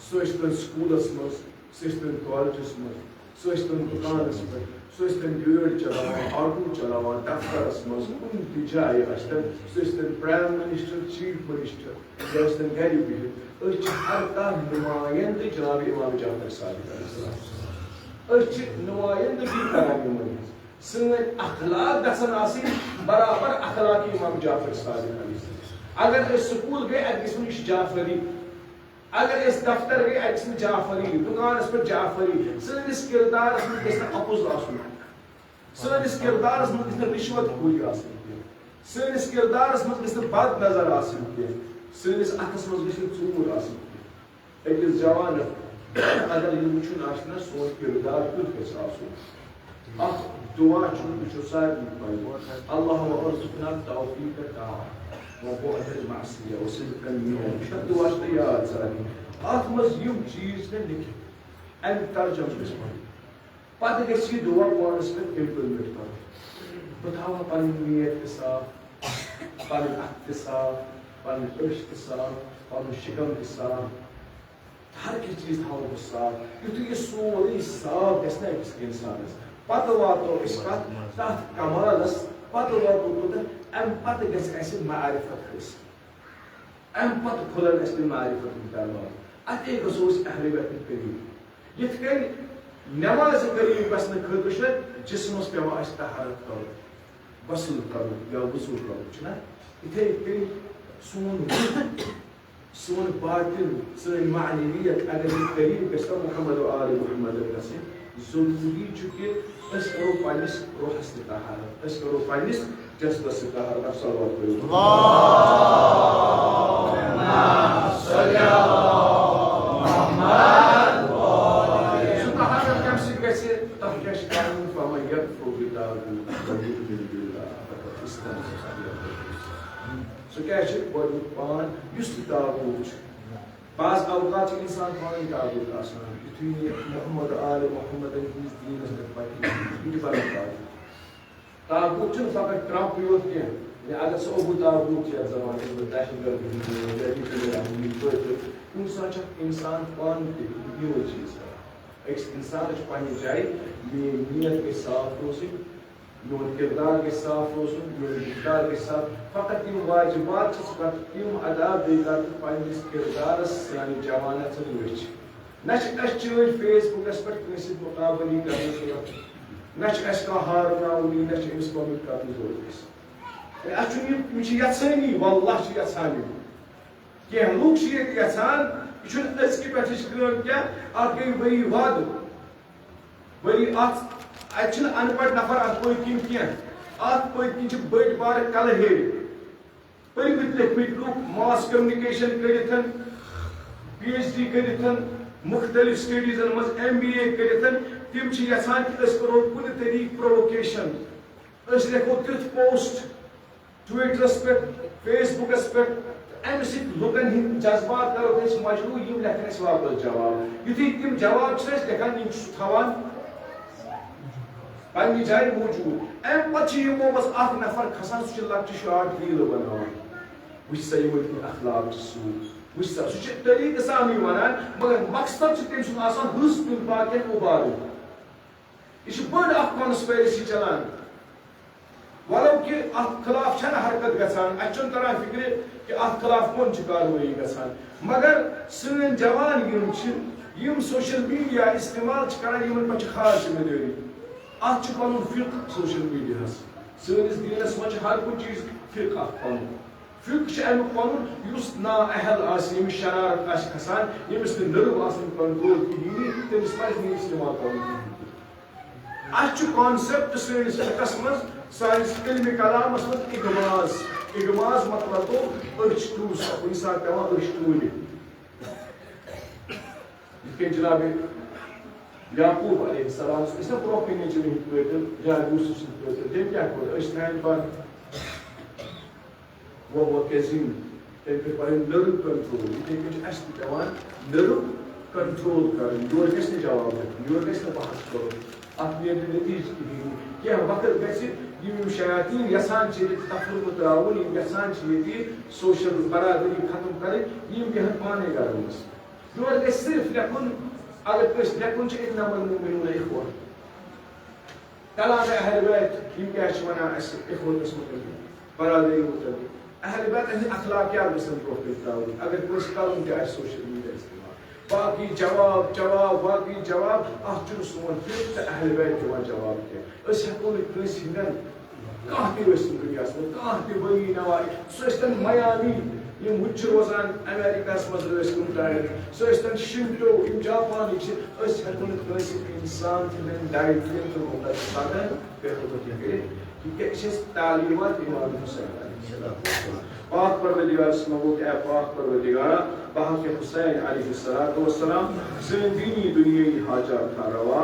سُہ ٲسۍ تن سکوٗلس منٛز، سُہ ٲسۍ تن کالجس منٛز، سُہ ٲسۍ تن دُکانس پٮ۪ٹھ، سُہ ٲسۍ تن گٲڑۍ چلاوان، آٹو چلاوان، دفترس منٛز، کُنہِ تہِ جایہِ ٲسۍ تن، سُہ ٲسۍ تن پرائم منسٹر، چیف منسٹر، یا ٲسۍ تن گرِ بِہِتھ۔ أسۍ چھِ ہر کانٛہہ نمایندٕ جناب امام جعفر صادق علیہ السلام۔ أسۍ چھِ نمایندگی کران یِمن ہٕنٛز۔ سٲنۍ اخلاق گژھن آسٕنۍ برابر اخلاق امام جعفر صادق علیہ السلام۔ اگر أسۍ سکوٗل گٔے، اتہِ گژھِ وۄنۍ یہِ چھُ جعفری۔ اگر أسۍ دفتر گٔے، اَتہِ چھِنہٕ جعفری، دُکانَس پٮ۪ٹھ جعفری۔ سٲنِس کِردارَس منٛز گژھِ نہٕ اَپُز آسُن۔ سٲنِس کِردارَس منٛز گژھِ نہٕ رِشوت خوری آسٕنۍ کینٛہہ۔ سٲنِس کِردارَس منٛز گژھِ نہٕ بد نظر آسٕنۍ کینٛہہ۔ سٲنِس اَتھَس منٛز گژھِ نہٕ ژوٗر آسٕنۍ کینٛہہ۔ أکِس جوانَس اگر یہِ وٕچھُن آسہِ نہ، سون کِردار کیُتھ گژھِ آسُن۔ اکھ دعا چھُ، یہِ چھُ سارنٕے پَے۔ اللهم ارزقنا توفیق الطاعة وبعد المعصية وصدق النية۔ یہِ چھُ دعا چھُ یاد سارنٕے۔ اَتھ منٛز یِم چیٖز چھِ لیکھِتھ، اَمہِ ترجمہٕ گژھِ پَرُن۔ پَتہٕ گژھِ یہِ دعا پانَس پٮ۪ٹھ implement کَرُن۔ بہٕ تھاوٕ ہا پَنٕنۍ نیت تہِ صاف، پَنٕنۍ اَتھٕ تہِ صاف، پَنٕنۍ أچھ تہِ صاف، پَنُن شِکَم تہِ صاف۔ ہر کینٛہہ چیٖز تھاوو بہٕ صاف۔ یُتھُے یہِ سورُے صاف گژھِ نہ أکِس اِنسانَس، پَتہٕ واتو أسۍ کَتھ تَتھ کمالَس، پَتہٕ واتو توٚتَتھ، اَمہِ پَتہٕ گژھِ اَسہِ معرفت حٲصِل۔ اَمہِ پَتہٕ کھُلَن اَسہِ تِم معرفتٕکۍ دروازٕ۔ اَتے گژھو أسۍ اہل بیتٕکۍ قریٖب۔ یِتھ کٔنۍ نٮ۪مازِ قریٖب گژھنہٕ خٲطرٕ چھُ جسمَس پٮ۪وان اَسہِ طہارت کَرُن، غسل کَرُن یا وضوٗ کَرُن، چھُنہ؟ یِتھَے کٔنۍ سون روح، سون باطن، سٲنۍ معنویت اگر یہِ قریٖب گژھِ تہٕ محمد و آل محمد گژھِ، ضروٗری چھُ کہِ أسۍ کرو پننِس روحس تہِ طہارت، أسۍ کرو پننِس جسدس تہِ طہارت۔ اکھ صلوات پٔرِو۔ سُہ طہارت کمہِ سۭتۍ گژھِ؟ تتھ کیٛاہ چھِ کرُن؟ فمن یکفر بالطاغوت و یؤمن باللہ فقد استمسک بالعروۃ الوثقی۔ سُہ کیٛاہ چھُ؟ گۄڈٕنیُک پان یُس تہِ طاغوت چھُ۔ بعض اوقات چھُ انسان پانے طاغوت آسان، یُتھُے نہٕ محمد آل محمدن ہٕنٛدِس دیٖنس پٮ۪ٹھ پکہِ، یہِ تہِ بنہِ طاغوت۔ طاغوت چھُنہٕ فقط ٹرمپٕے یوت کینٛہہ، یا اگر سُہ ابو طاغوت چھُ یتھ زمانس منٛز دہشت گردی ہُنٛد یا یہِ تہِ یہِ پٲٹھۍ، کُنہِ ساتہٕ چھُ اکھ انسان پانہٕ تہِ یِہوٚے چیٖز کران۔ أکِس انسانس چھُ پننہِ جایہِ، میٲنۍ نیت گژھِ صاف روزٕنۍ، میون کردار گژھِ صاف روزُن، میون کردار گژھِ صاف۔ فقط یِم واجبات چھِ ژٕ کر تِم ادا، بیٚیہِ کر تہٕ پننِس کردارس سانہِ جوانن سۭتۍ وٕچھ۔ نہ چھِ اَسہِ چٲنۍ فیس بُکس پٮ۪ٹھ کٲنٛسہِ سۭتۍ مُقابلہٕ یی کرنٕچ ضروٗرت، نہ چھِ اَسہِ کانٛہہ ہارناوُن یی، نہ چھِ أمِس کوٚمُت کرنٕچ ضروٗرت اَسہِ۔ اَسہِ چھُنہٕ یہِ، یِم چھِ یَژھٲنی، واللہ چھِ یَژھان یِم۔ کینٛہہ لُکھ چھِ ییٚتہِ یَژھان، یہِ چھُنہٕ أزکہِ پٮ۪ٹھٕچ کٲم کینٛہہ، اَتھ گٔے ؤری وادٕ۔ ؤری اَتھ، اَتہِ چھِنہٕ اَن پَڑھ نفر اَتھ پٔتۍ کِنۍ کینٛہہ۔ اَتھ پٔتۍ کِنۍ چھِ بٔڑۍ بارٕ کَلہٕ ہیٚرِ۔ پٔرمٕتۍ لیکھمٕتۍ لُکھ، mass communication کٔرِتھ، پی ایچ ڈی کٔرِتھ، مُختٔلِف سٹیڈیٖزَن منٛز ایم بی اے کٔرِتھ، تِم چھِ یَژھان کہِ أسۍ کَرو کُنہِ طریٖقہٕ پروووکیشن، أسۍ لیکھو تیُتھ پوسٹ ٹویٹرَس پٮ۪ٹھ، فیس بُکَس پٮ۪ٹھ، تہٕ اَمہِ سۭتۍ لُکَن ہٕنٛدۍ جذبات کَرو أسۍ مجروح، یِم لیکھَن اَسہِ واپَس جواب۔ یُتھُے تِم جواب چھِ أسۍ لیکھان، یِم چھِ سُہ تھاوان پننہِ جایہِ موجود۔ امہِ پتہٕ چھُ یِمو منٛز اکھ نفر کھسان، سُہ چھُ لۄکچہِ شارٹ ریٖلہٕ بناوان۔ وٕچھ سا، یِمن کِتھ اخلاق چھِ سۭتۍ۔ وٕچھ سا، سُہ چھُ طریٖقہٕ سانٕے ونان، مگر مقصد چھُ تٔمۍ سُنٛد آسان حُسن باقین اُبارُن۔ یہِ چھِ بٔڑ اکھ conspiracy چلان۔ ولو کہِ اتھ خلاف چھنہٕ حرکت گژھان، اسہِ چھُنہٕ تران فکرِ کہِ اتھ خلاف کون چھِ کاروٲیی گژھان، مگر سٲنۍ جوان یِم چھِ، یِم social media استعمال چھِ کران، یِمن پٮ۪ٹھ چھِ خاص ذمہ دٲری۔ اتھ چھُ پنُن فقہ social mediaہس۔ سٲنِس دیٖنس منٛز چھُ ہر کُنہِ چیٖز فقہ اکھ پنُن۔ فقہ چھُ امیُک پنُن، یُس نااہل آسہِ، ییٚمِس شرارت آسہِ کھسان، ییٚمِس نہٕ نٔرٕو آسن control کِہیٖنۍ، تٔمِس پزِ نہٕ یہِ استعمال کرُن کِہیٖنۍ۔ اَسہِ چھُ concept سٲنِس فقہس منٛز، سٲنِس علمِ کلامس منٛز اغماض۔ اغماض مطلب گوٚو أچھ ٹوٗسا، کُنہِ ساتہٕ پٮ۪وان أچھ ٹوٗرِ۔ یِتھ کٔنۍ جناب یعقوب علیہ السلام، أسۍ نا برونٛہہ کَنہِ چھِ یِتھ پٲٹھۍ، یا یوسف سٕنٛدۍ پٲٹھۍ، تٔمۍ کیٛاہ کوٚر؟ أچھ تھایَن بنٛد۔ وَهُوَ كَظِيمٌ۔ تٔمۍ کٔر پَنٕنۍ نٔرٕو control۔ یِتھَے کٔنۍ چھِ اَسہِ تہِ پٮ۪وان نٔرٕو control کَرٕنۍ۔ یورٕ گژھِ نہٕ جواب دیُن، یورٕ گژھِ نہٕ بحث کَرُن۔ اَتھ نیرِ نہٕ نتیٖجہٕ کِہیٖنۍ۔ کینٛہہ وقت گژھِ، یِم یِم شیاطیٖن یَژھان چھِ ییٚتہِ تفرقہٕ ترٛاوُن، یِم یَژھان چھِ ییٚتہِ social برادری ختم کَرٕنۍ، یِم بیٚہَن پانَے گَرَن منٛز۔ یورٕ گژھِ صرف لیکھُن، اگر کٲنٛسہِ لیکھُن چھُ، إنما المؤمنون إخوة۔ کلام اہل بیت، یِم کیٛاہ چھِ وَنان اَسہِ اخوتس مُتعلِق، برادری مُتعلِق؟ اہل بیت ہٕنٛدۍ اخلاقیات گژھن برونٛہہ کُن ترٛاوٕنۍ، اگر کٲنٛسہِ کَرُن تہِ آسہِ social media استعمال۔ باقٕے جواب، جواب، باقٕے جواب، اَتھ چھُنہٕ سون فقہ تہٕ اہل بیت دِوان جواب کینٛہہ۔ أسۍ ہٮ۪کو نہٕ کٲنٛسہِ ہٕنٛدٮ۪ن کانٛہہ تہِ ٲسِن دُنیاہَس منٛز، کانٛہہ تہِ ؤلی نوائی، سُہ ٲسۍتن میامی، یِم ہُتہِ چھِ روزان امریکہس منٛز، ٲسۍ تِم ٹایِپ، سُہ ٲسۍ تن شِنٹو، یِم جاپانٕکۍ چھِ، أسۍ ہٮ۪کو نہٕ کٲنٛسہِ اِنسان تہِ نہٕ ڈایِٹ کٔرِتھ تہٕ مُقدس پتن پٮ۪ٹھ ہُتہِ کٔرِتھ۔ یہِ کیٛاہ چھِ اَسہِ تعلیٖمات اِمام حُسین علیہ السلام؟ پاک پروردگارس منٛگو کہِ اے پاک پروردگارا، بہٕ ہا کہِ حُسین علیہ الصلوۃ والسلام سٲنۍ دینی دُنیٲیی حاجات تھاو روا۔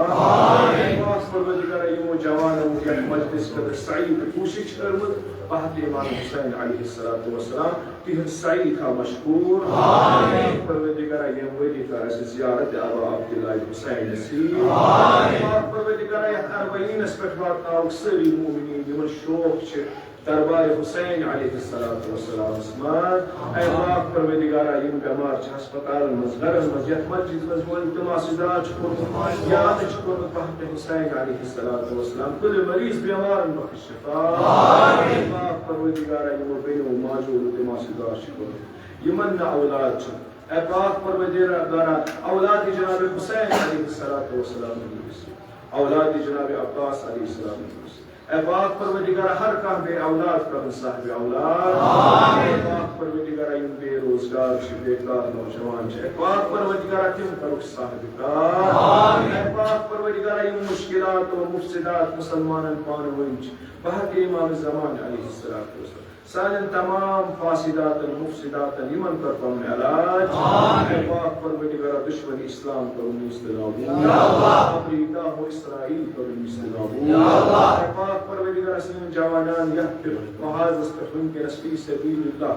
اے پاک پروردگارا، یِمو جوانو یتھ مجلس خٲطرٕ سعی تہٕ کوٗشش چھِ کٔرمٕژ، بہٕ ہا کہِ امام حُسین علیہ الصلوۃ والسلام تِہنٛد سعی تھاو مشکوٗر۔ آمین۔ پروردگارا، ییٚمہِ ؤری کر اَسہِ زیارت ابا عبداللہ حسین نصیب۔ آمین۔ پاک پروردگارا، یتھ اربعینس پٮ۪ٹھ واتناوُکھ سٲری مومنین، یِمن شوق چھِ دربار حسین علیہ الصلوۃ والسلامس منٛز۔ اے پاک پروردگارا، یِم بٮ۪مار چھِ ہسپتالن منٛز، گرن منٛز، یتھ مسجد منٛز یِمن التماس دعا چھُ کوٚرمُت، یاد چھُ کوٚرمُت بہٕ ہا کہِ حسین علیہ الصلوۃ والسلام، کُلہِ مریض بٮ۪مارن بخش شفا۔ آمین۔ پاک پروردگارا، یِمو بیٚنیو ماجو التماس دعا چھُ کوٚرمُت، یِمن نہٕ اولاد چھُ، اے پاک پروردگارا، اولاد جناب حسین علیہ الصلوۃ والسلام نصیب، اولاد جناب عباس علیہ السلام نصیب۔ اے پاک پروردگارا، ہر کانٛہہ بے اولاد کرُن صاحب اولاد۔ آمین۔ اے پاک پروردگارا، یِم بے روزگار چھِ، بیکار نوجوان چھِ، اے پاک پروردگارا، تِم کرُکھ صاحب کار۔ آمین۔ اے پاک پروردگارا، یِم مشکلات و مفسدات مسلمانن پانہٕ ؤنۍ چھِ، بہٕ ہا کہِ امام زمان علیہ الصلوۃ والسلام سانٮ۪ن تمام فاسداتن، مفسداتن، یِمن کر پنُن علاج۔ آمین۔ اے پاک پروردگارا، دشمن اسلام کرُن نیست نابود۔ یا اللہ۔ امریکہ و اسرائیل کرُن نیست نابود۔ یا اللہ۔ اے پاک پروردگارا، سٲنۍ جوانان یتھ تہِ محاذس پٮ۪ٹھ وٕنکیٚنس فی سبیل اللہ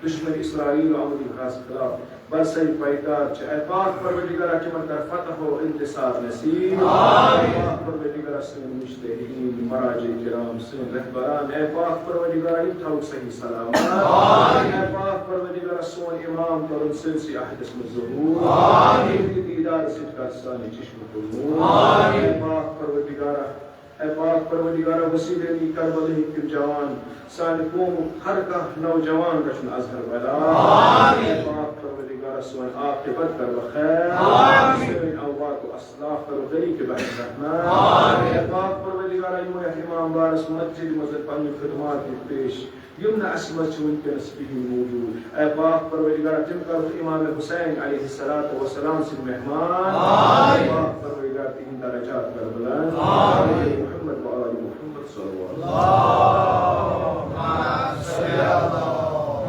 دشمن اسرائیل و امریکہس خلاف برسے پیکار چھِ۔ اے پاک پروردگارا، تِمن کر فتح و انتصار نصیب۔ آمین۔ اے پاک پروردگارا، سٲنۍ مجتہدین، مراجع کرام، سٲنۍ رہبران، اے پاک پروردگارا، یِم تھاوُکھ صحیح سلامت۔ آمین۔ اے پاک پروردگارا، سون امام کرُن سٲرسٕے عہدس منٛز ظہور۔ آمین۔ یِہنٛدِ دیدار سۭتۍ کر سانہِ چشمہٕ قبول۔ آمین۔ اے پاک پروردگارا، اے پاک پروردگارا، وسیلے کربلہٕکۍ تِم جوان، سانہِ قومُک ہر کانٛہہ نوجوان گژھُن اظہر بلا۔ آمین۔ اے پاک پروردگارا، سون عاقبت کر بخیر۔ آمین۔ سٲنۍ اموات و اسلاف کرو طریق بحر رحمت۔ آمین۔ اے پاک پروردگارا، یِمو یتھ امام بارس مسجد منٛز پننہِ خدمات دِتۍ پیش، یِم نہٕ اسہِ منٛز چھِ وٕنکیٚنس کِہیٖنۍ موجود۔ اے پاک پروردگارا، تِم کرو امام حسین علیہ الصلوۃ والسلام سٕنٛدۍ مہمان۔ آمین۔ اے پاک پروردگار، تِہنٛدۍ درجات کر بلند۔ آمین۔ محمد و آل محمد صلوات۔ اللهم صل على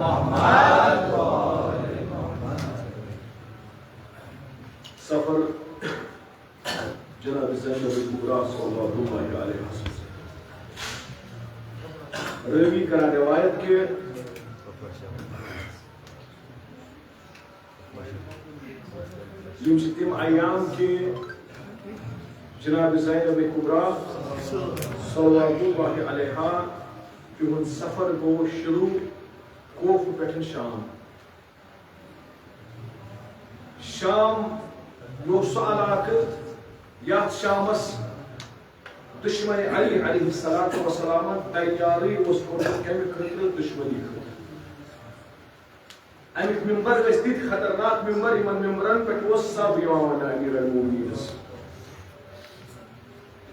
محمد وآل محمد۔ سفر جناب زینب کبریٰ صلوات اللہ علیہا۔ راوی کران روایت کہ یِم چھِ تِم ایام کہ جناب زینب کبریٰ صلوات اللہ علیہا، تِہُنٛد سفر گوٚو شروع کوفہٕ پٮ۪ٹھ شام۔ شام، یہِ اوس سُہ علاقہٕ یتھ شامس دشمن علی علیہ الصلوۃ والسلام تیارٕے اوس کوٚرمُت کمہِ خٲطرٕ؟ دشمنی خٲطرٕ۔ امیُک ممبر ٲسۍ تِتھۍ خطرناک ممبر، یِمن ممبرن پٮ۪ٹھ اوس سب یِوان وننہٕ امیر المومنینس۔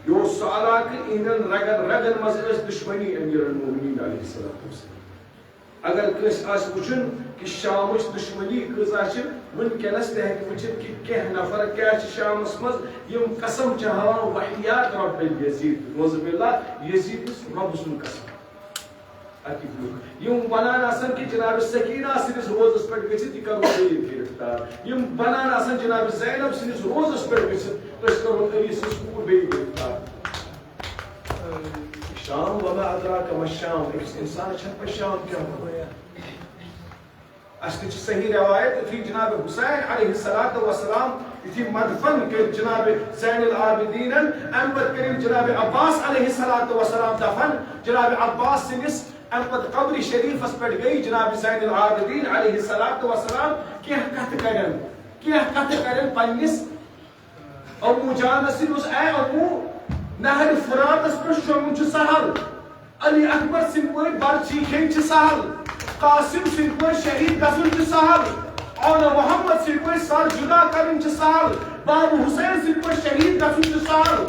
یہِ اوس سُہ علاقہٕ، یِہنٛدٮ۪ن رگن رگن منٛز ٲس دشمنی امیر المومنین علیہ الصلوۃ والسلام۔ اگر کٲنٛسہِ آسہِ وٕچھُن کہِ شامٕچ دشمنی کۭژاہ چھِ، وٕنکیٚنس تہِ ہیٚکہِ وٕچھِتھ کہِ کینٛہہ نفر کیٛاہ چھِ شامس منٛز، یِم قسم چھِ ہاوان وحیات رب یزید، نعوذ باللہ، یزیدس رۄبہٕ سُنٛد قسم۔ اَتِکۍ لُکھ، یِم ونان آسن کہِ جناب سکینہ سٕنٛدِس روزس پٮ۪ٹھ گٔژھِتھ یہِ کرو بیٚیہِ گرفتار، یِم ونان آسن جناب زینب سٕنٛدِس روزس پٮ۪ٹھ گٔژھِتھ أسۍ کرو علی سٕنٛز کوٗر بیٚیہِ گرفتار۔ شام، وما ادراک ما شام، أکِس اِنسانس چھَنہٕ پَے شام کیٛاہ گوٚو۔ اَسہِ تہِ چھِ صحیح روایت، یُتھُے جناب حسین علیہ الصلوۃ والسلام یُتھُے مدفن کٔرۍ جناب زین العابدینن، اَمہِ پتہٕ کٔرِن جناب عباس علیہ الصلوۃ والسلام دفن۔ جناب عباس سٕنٛدِس اَمہِ پتہٕ قبرِ شریفس پٮ۪ٹھ گٔے جناب زین العابدین علیہ الصلوۃ والسلام کینٛہہ کتھٕ کرن، کینٛہہ کتھٕ کرن پننِس امو جانس سۭتۍ اوس، اے امو، نہر فراتس پٮ۪ٹھ شۄنٛگُن چھُ سہل، علی اکبر سٕنٛدۍ پٲٹھۍ برچھی کھیٚنۍ چھِ سہل، قاسم سٕنٛدۍ پٲٹھۍ شہید گژھُن چھُ سہل، اولو محمد سٕنٛدۍ پٲٹھۍ سر جدا کرٕنۍ چھِ سہل، بابو حسین سٕنٛدۍ پٲٹھۍ شہید گژھُن چھُ سہل۔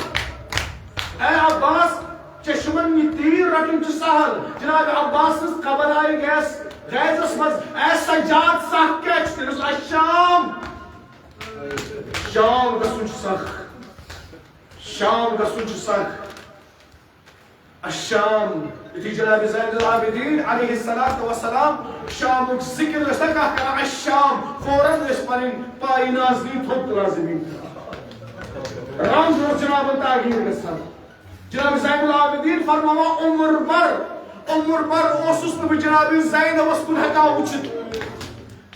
اے عباس، چشمن یہِ تیٖر رٹُن چھُ سہل۔ جناب عباس سٕنٛز قبر آیہِ گیس غیظس منٛز، "اے سجاد، سخ کیٛاہ چھُ؟" تٔمِس، "الشام، شام گژھُن چھُ سخ، شام گژھُن چھُ سخ، الشام۔" یُتھُے جناب زین العابدین علیہ الصلوۃ والسلام شامُک ذکر ٲسۍ نہ کانٛہہ کران، الشام، فوراً ٲسۍ پنٕنۍ پایہِ نازنہِ تھوٚد تُلان زٔمیٖن۔ رنٛگ اوس جنابن تعبیر گژھان۔ جناب زین العابدین فرماوان، عمر بھر، عمر بھر اوسُس نہٕ بہٕ جناب زینبس کُن ہٮ۪کان وٕچھِتھ۔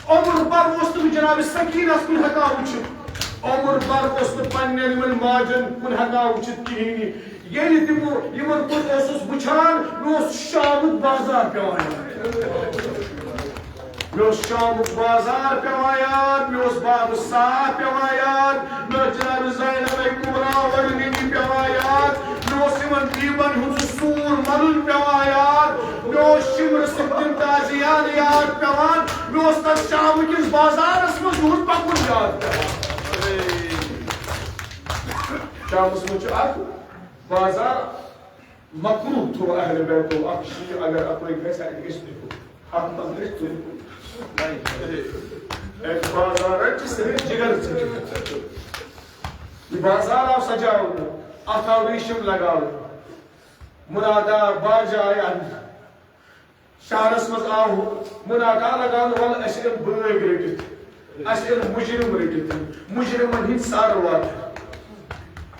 عمر بھر اوسُس نہٕ بہٕ جناب سکینس کُن ہٮ۪کان وٕچھِتھ۔ عمر بھر اوسُس نہٕ پننٮ۪ن یِمن ماجن کُن ہٮ۪کان وٕچھِتھ کِہیٖنۍ۔ ییٚلہِ تہِ بہٕ یِمن کُن اوسُس وٕچھان، مےٚ اوس شامُک بازار پٮ۪وان یاد۔ مےٚ اوس شامُک بازار پٮ۪وان یاد، مےٚ اوس باب صاحب پٮ۪وان یاد، مےٚ اوس جناب زینب کبریٰ ورنی پٮ۪وان یاد، مےٚ اوس یِمن بیبن ہُنٛد سُہ سوٗر مَلُن پٮ۪وان یاد، مےٚ اوس شمر سٕنٛدۍ تِم تازیان یاد پٮ۪وان، مےٚ اوس تَتھ شامہٕ کِس بازارس منٛز یُہُنٛد پَکُن یاد پٮ۪وان۔ شامس منٛز چھُ اکھ بازار مکروہ تھوٚو اہل بیتو، اکھ شیعہ اگر اپٲرۍ گژھِ، اَتہِ گژھِ نہٕ ہیوٚن۔ اَتھ منٛز گژھِ ژوٗرِ کُن۔ اَتہِ بازار چھِ صرف جگر ژٔٹِتھ۔ یہِ بازار آو سجاونہٕ، اَتھ آو ریٖشِم لگاونہٕ، منادا باجہِ آیہِ اَننہٕ۔ شہرس منٛز آو منادا لگاونہٕ، "وَلہٕ اَسہِ أنۍ بٲغۍ رٔٹِتھ، اَسہِ أنۍ مُجرِم رٔٹِتھ، مُجرِمن ہٕنٛدۍ سر واتن۔"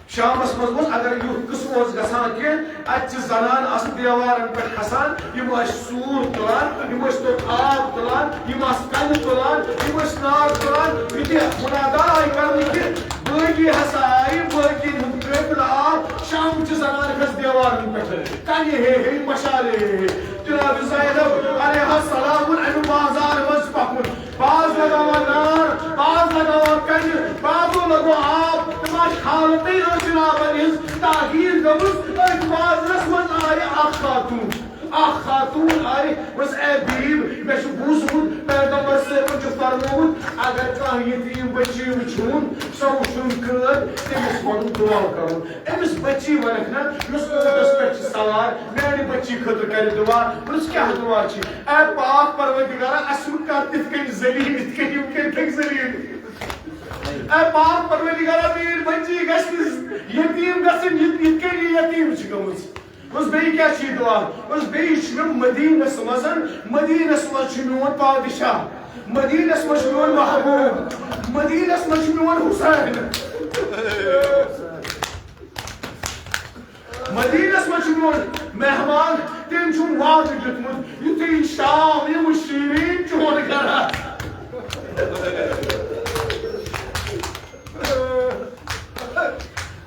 شامس منٛز اوس، اگر یُتھ قٕصہٕ اوس گژھان کہِ اَتہِ چھِ زنان آسہٕ دیوارن پٮ۪ٹھ کھسان، یِم ٲسۍ سوٗر تُلان، یِم ٲسۍ توٚت آب تُلان، یِم آسہٕ کنہِ تُلان، یِم ٲسۍ نار تُلان، یُتھُے منادا آیہِ کرنہٕ کہِ بٲغی ہسا آیہِ، بٲغی ہُنٛد قٲفلہٕ آو، شامچہِ زنانہٕ کھژ دیوارن پٮ۪ٹھ، کنہِ ہے ہے، مشالے ہے ہے۔ جناب زینب علیہ السلام ووٚن، "اَمہِ بازار منٛز پَکُن۔" باز لگاوان نار، باز لگاوان کنہِ، بازو لگو آب، تِم آسہٕ حالتٕے ٲس جنابن ہٕنٛز تغیٖر گٔمٕژ۔ أتھۍ بازرس منٛز آیہِ اکھ خاتوٗن، اکھ خاتوٗن آیہِ، ووٚنُس، "اے بیٖب، مےٚ چھُ بوٗزمُت، پیغمبر صٲبن چھُ فرمومُت، اگر کانٛہہ یتیٖم بچی وٕچھون، سۄ وٕچھون قٲد، تٔمِس وَنُن دُعا کَرُن۔" أمِس بچی وَنکھ نہ، یُس اونٹس پٮ۪ٹھ چھِ سوار، میانہِ بچی خٲطرٕ کَرِ دُعا۔ دوٚپُس، "کیٛاہ دُعا چھِ؟" اے پاک پروردگارا، اَسہِ مہٕ کَر تِتھ کٔنۍ ذلیل، یِتھ کٔنۍ یِم کٔرۍ تھٔکۍ ذلیل۔ اے پاک پروردگارا، میٲنۍ بچی گژھِ نہٕ یتیٖم گژھٕنۍ، یِتھ، یِتھ کٔنۍ یہِ یتیٖم چھِ گٔمٕژ۔ دوٚپُس، "بیٚیہِ کیٛاہ چھِ یہِ دُعا؟" دوٚپُس، "بیٚیہِ چھُ مےٚ مدیٖنس منٛز، مدیٖنس منٛز چھُ میون پادشاہ، مدیٖنس منٛز چھُ میون محبوب، مدیٖنس منٛز چھُ میون حسین۔" مدیٖنس منٛز چھُ میون مہمان، تٔمۍ چھُم وعدٕ دیُتمُت، یُتھُے شام یِمہٕ شیٖریٖن چون گرا۔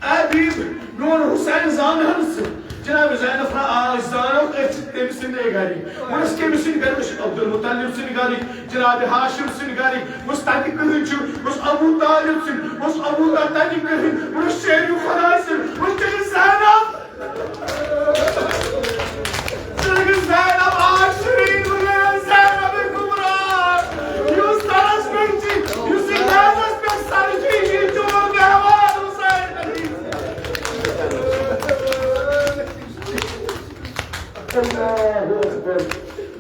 اے بیٖب، میون حسین زانہٕ ہن ژٕ؟ جناب زینب فرماوان، آ، أسۍ زانو، أسۍ چھِ تٔمۍ سٕنٛدے گرِکۍ۔ ووٚنُس، کٔمِس سٕنٛدۍ گرِکۍ؟ أسۍ چھِ عبدالمطلب سٕنٛدۍ گرِکۍ، جناب ہاشم سٕنٛدۍ گرِکۍ۔ ووٚنُس، تَتہِ کٕہٕنۍ چھُ؟ ووٚنُس، ابو طالب سٕنٛدۍ۔ ووٚنُس، ابو طالب تَتہِ کٕہٕنۍ؟ ووٚنُس، شیرِ خۄداے سٕنٛدۍ۔ ووٚنُس، تٔمِس زینب۔ تٔمِس زینب آشرین، ووٚنُس، زینب کبریٰ۔ یُس سرس پٮ۪ٹھ چھِ، یُس یہِ میزس پٮ۪ٹھ سر چھِ، یہِ چھُ چون مہمان حسین علی۔ اللہ اکبر،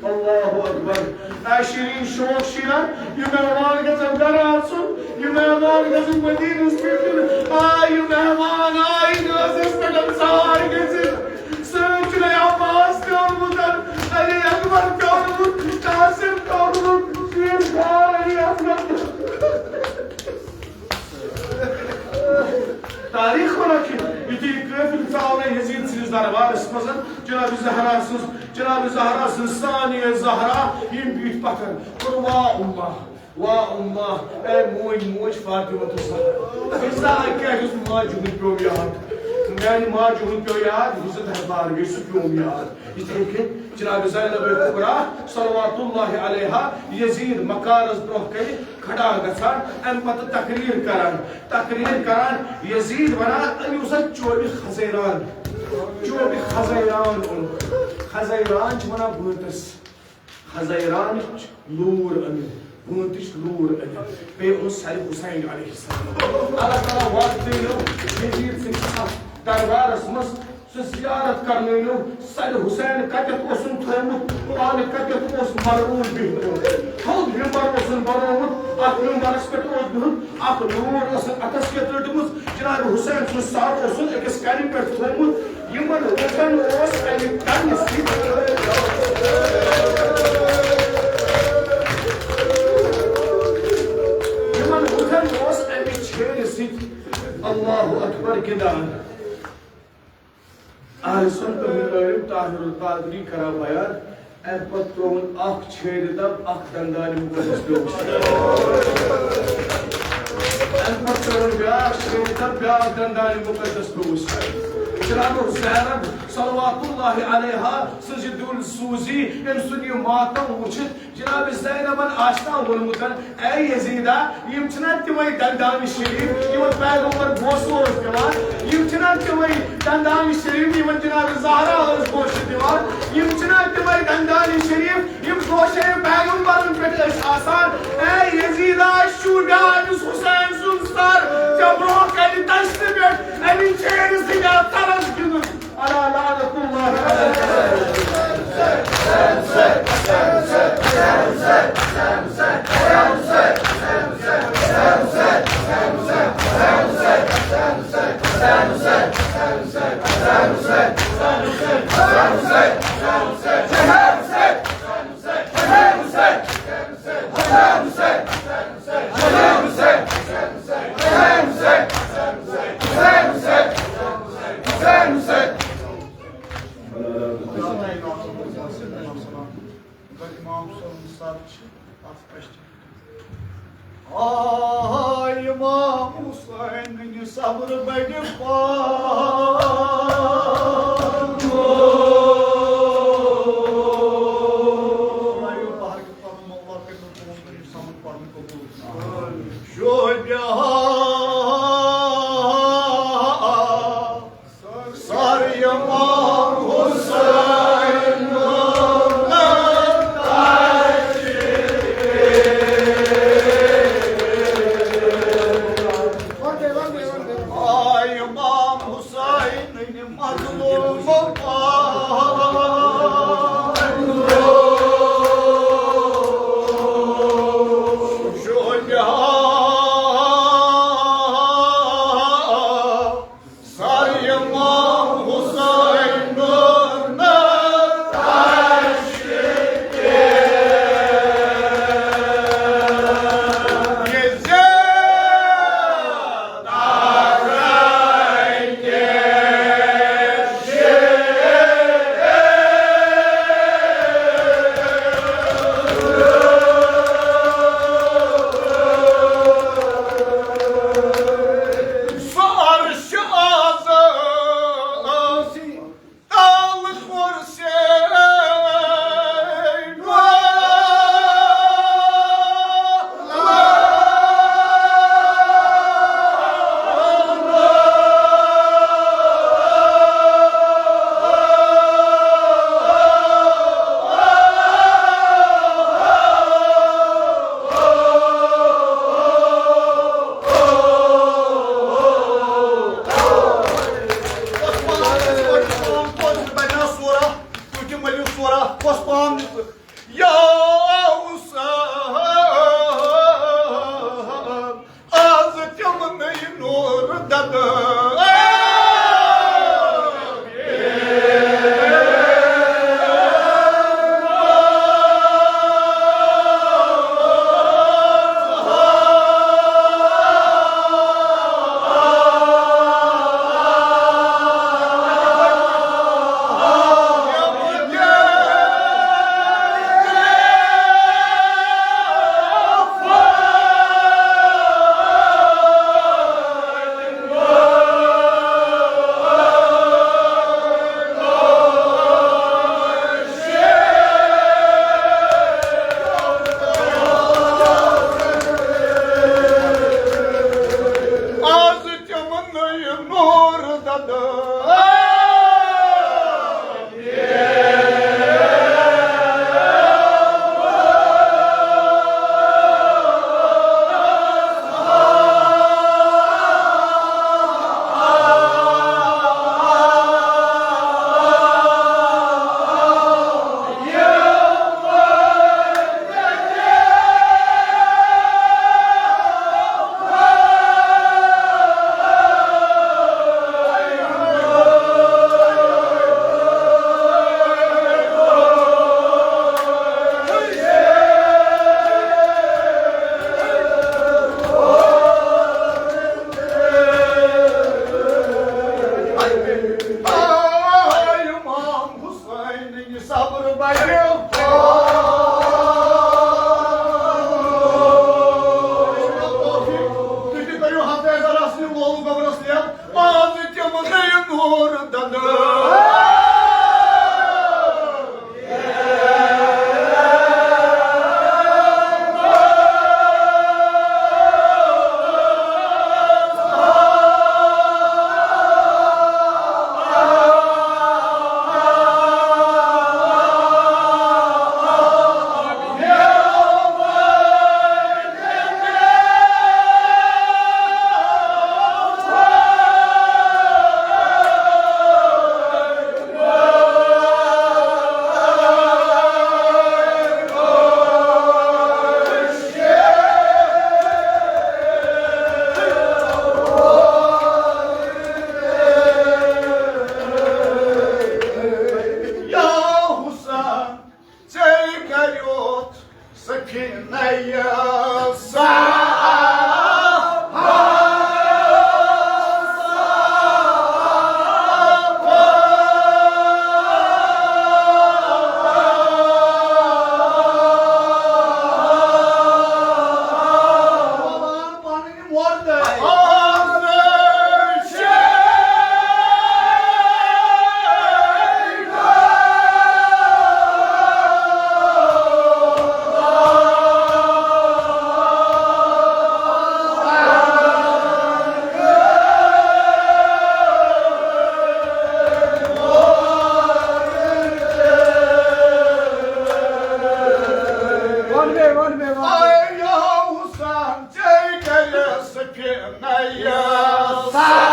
اللہ اکبر۔ اے شیرین شوق شیرن، یہِ مہمان گژھن گرٕ آسُن، یہِ مہمان گژھن مدیٖنس پٮ۪ٹھ یُن۔ آ، یہِ مہمان آے نازس پٮ۪ٹھ سوار گٔژھِتھ۔ سۭتۍ چھُ عباس تہِ آمُت، علی اکبر تہِ آمُت، قاسم تہِ آمُت، شیخ علی اکبر تہِ۔ تاریخ ونان چھِ، یُتھُے یہِ قٲفلہٕ ژاو نہ یزید سٕنٛدِس دربارس منٛز، جناب زہرا سٕنٛز، جناب زہرا سٕنٛز ثانیہ زہرا، یِم بیٖٹھۍ پتھر۔ کوٚر، "وا امہ، وا امہ، اے مونۍ موج فاطمہ الزہرا، ژےٚ زہرا کیٛاہ یُس ماجہِ ہُنٛد پیوٚو یاد؟ میانہِ ماجہِ ہُنٛد پیوٚو یاد، یُس دربار گٔے، سُہ پیوٚم یاد۔" یِتھے کٔنۍ جناب زینب کبریٰ صلوات اللہ علیہا یزید مکارس برونٛہہ کنہِ کھڑا گژھان، امہِ پتہٕ تقریر کران، تقریر کران، یزید ونان، أمۍ اوس اَتھ چوبہِ خزیران، چوبہِ خزیران اوٚن۔ خزیران چھِ ونان بٲنتس، خزیرانٕچ لوٗر أنِو، بٲنتٕچ لوٗر أنِو۔ بیٚیہِ اوٚن سرِ حسین علیہ السلام۔ اللہ تعالیٰ واتنٲیو یزید سٕنٛدِس اَتھ دربارس منٛز زیارت کرنٲونو، سر حسین کتٮ۪تھ اوسُن تھوومُت، پانہٕ کتٮ۪تھ اوس مرعوب بِہِتھ۔ تھوٚد ممبر اوسُن بنوومُت، اتھ ممبرس پٮ۪ٹھ اوس بِہُن اکھ نوٗر، ٲسن اتھس کٮ۪تھ رٔٹمٕژ، جناب حسین سُنٛد سر اوسُن أکِس کنہِ پٮ۪ٹھ تھوومُت۔ یِمن لُکن اوس امہِ کنہِ سۭتۍ، یِمن لُکن اوس امہِ چھیرِ سۭتۍ اللہ اکبر گِنٛدان۔ اہل سنت ہُنٛد عٲلم طاہر القادری کران بیان، امہِ پتہٕ ترٛووُن اکھ چھیرِ دب، اکھ دندانِ مقدس پیوٚوُس۔ امہِ پتہٕ ترٛووُن بیاکھ چھیرِ دب، بیاکھ دندانِ مقدس پیوٚوُس۔ جناب زینب صلوات اللہ علیہا سٕنٛز یہِ دِل سوٗزی، أمۍ سُنٛد یہِ ماتم وٕچھِتھ جناب زینبن آسہِ نا ووٚنمُت، اے یزیدا، یِم چھِنا تِمے دندان شریف، یِمن پیغمبر بوسہٕ اوس دِوان؟ یِم چھِنا تِمے دندان شریف، یِمن جناب زہرا ٲس بوسہٕ دِوان؟ یِم چھِنا تِمے دندان شریف، یِم گوشے پیغمبرن پٮ۪ٹھ ٲسۍ آسان؟ اے یزیدا، شُرۍ، أمِس حسین سُنٛد سر ژےٚ برونٛہہ کنہِ دشتہِ پٮ۪ٹھ اَمہِ چھیرِ سۭتۍ آو ترس گِنٛدُن۔ ألا لعنة الله عليه۔ امام صٲبُن سر چھُ اتھ پٮ۪ٹھ۔ آ امام حسین، صبر بڑِ پاو۔ سر امام حسین۔ آ امام حسین مظلوم۔ سر امام حسین۔ سُہ عرش اعظم تل حسین۔ کۄس پام نِژ ژٕ؟ یا حسین، از تِمنٕے نوٗر دَدٕ۔ One way, one way, one way. آے یا حسین، ژے گٔیَس فِتنہٕ یہِ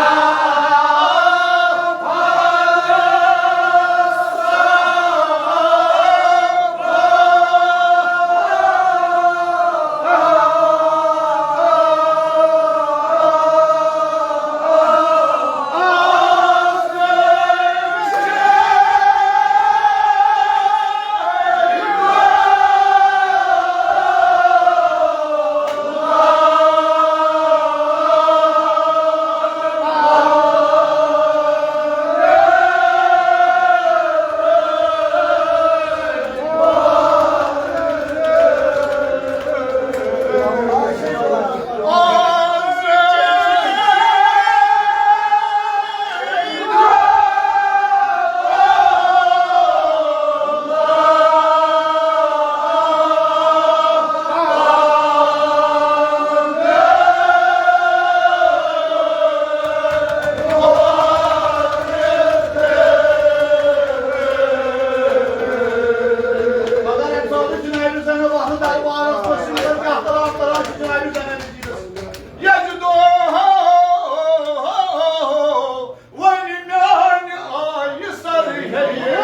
مگر اَمہِ ساتہٕ جنابِ زینب احمد دربارس منٛز چھِ وٕنکیٚن کیٛاہ کران، کران چھِ جنابِ زینب جی۔ یجدو وۄنۍ میانہِ آیہِ سر ہیٚیہِ۔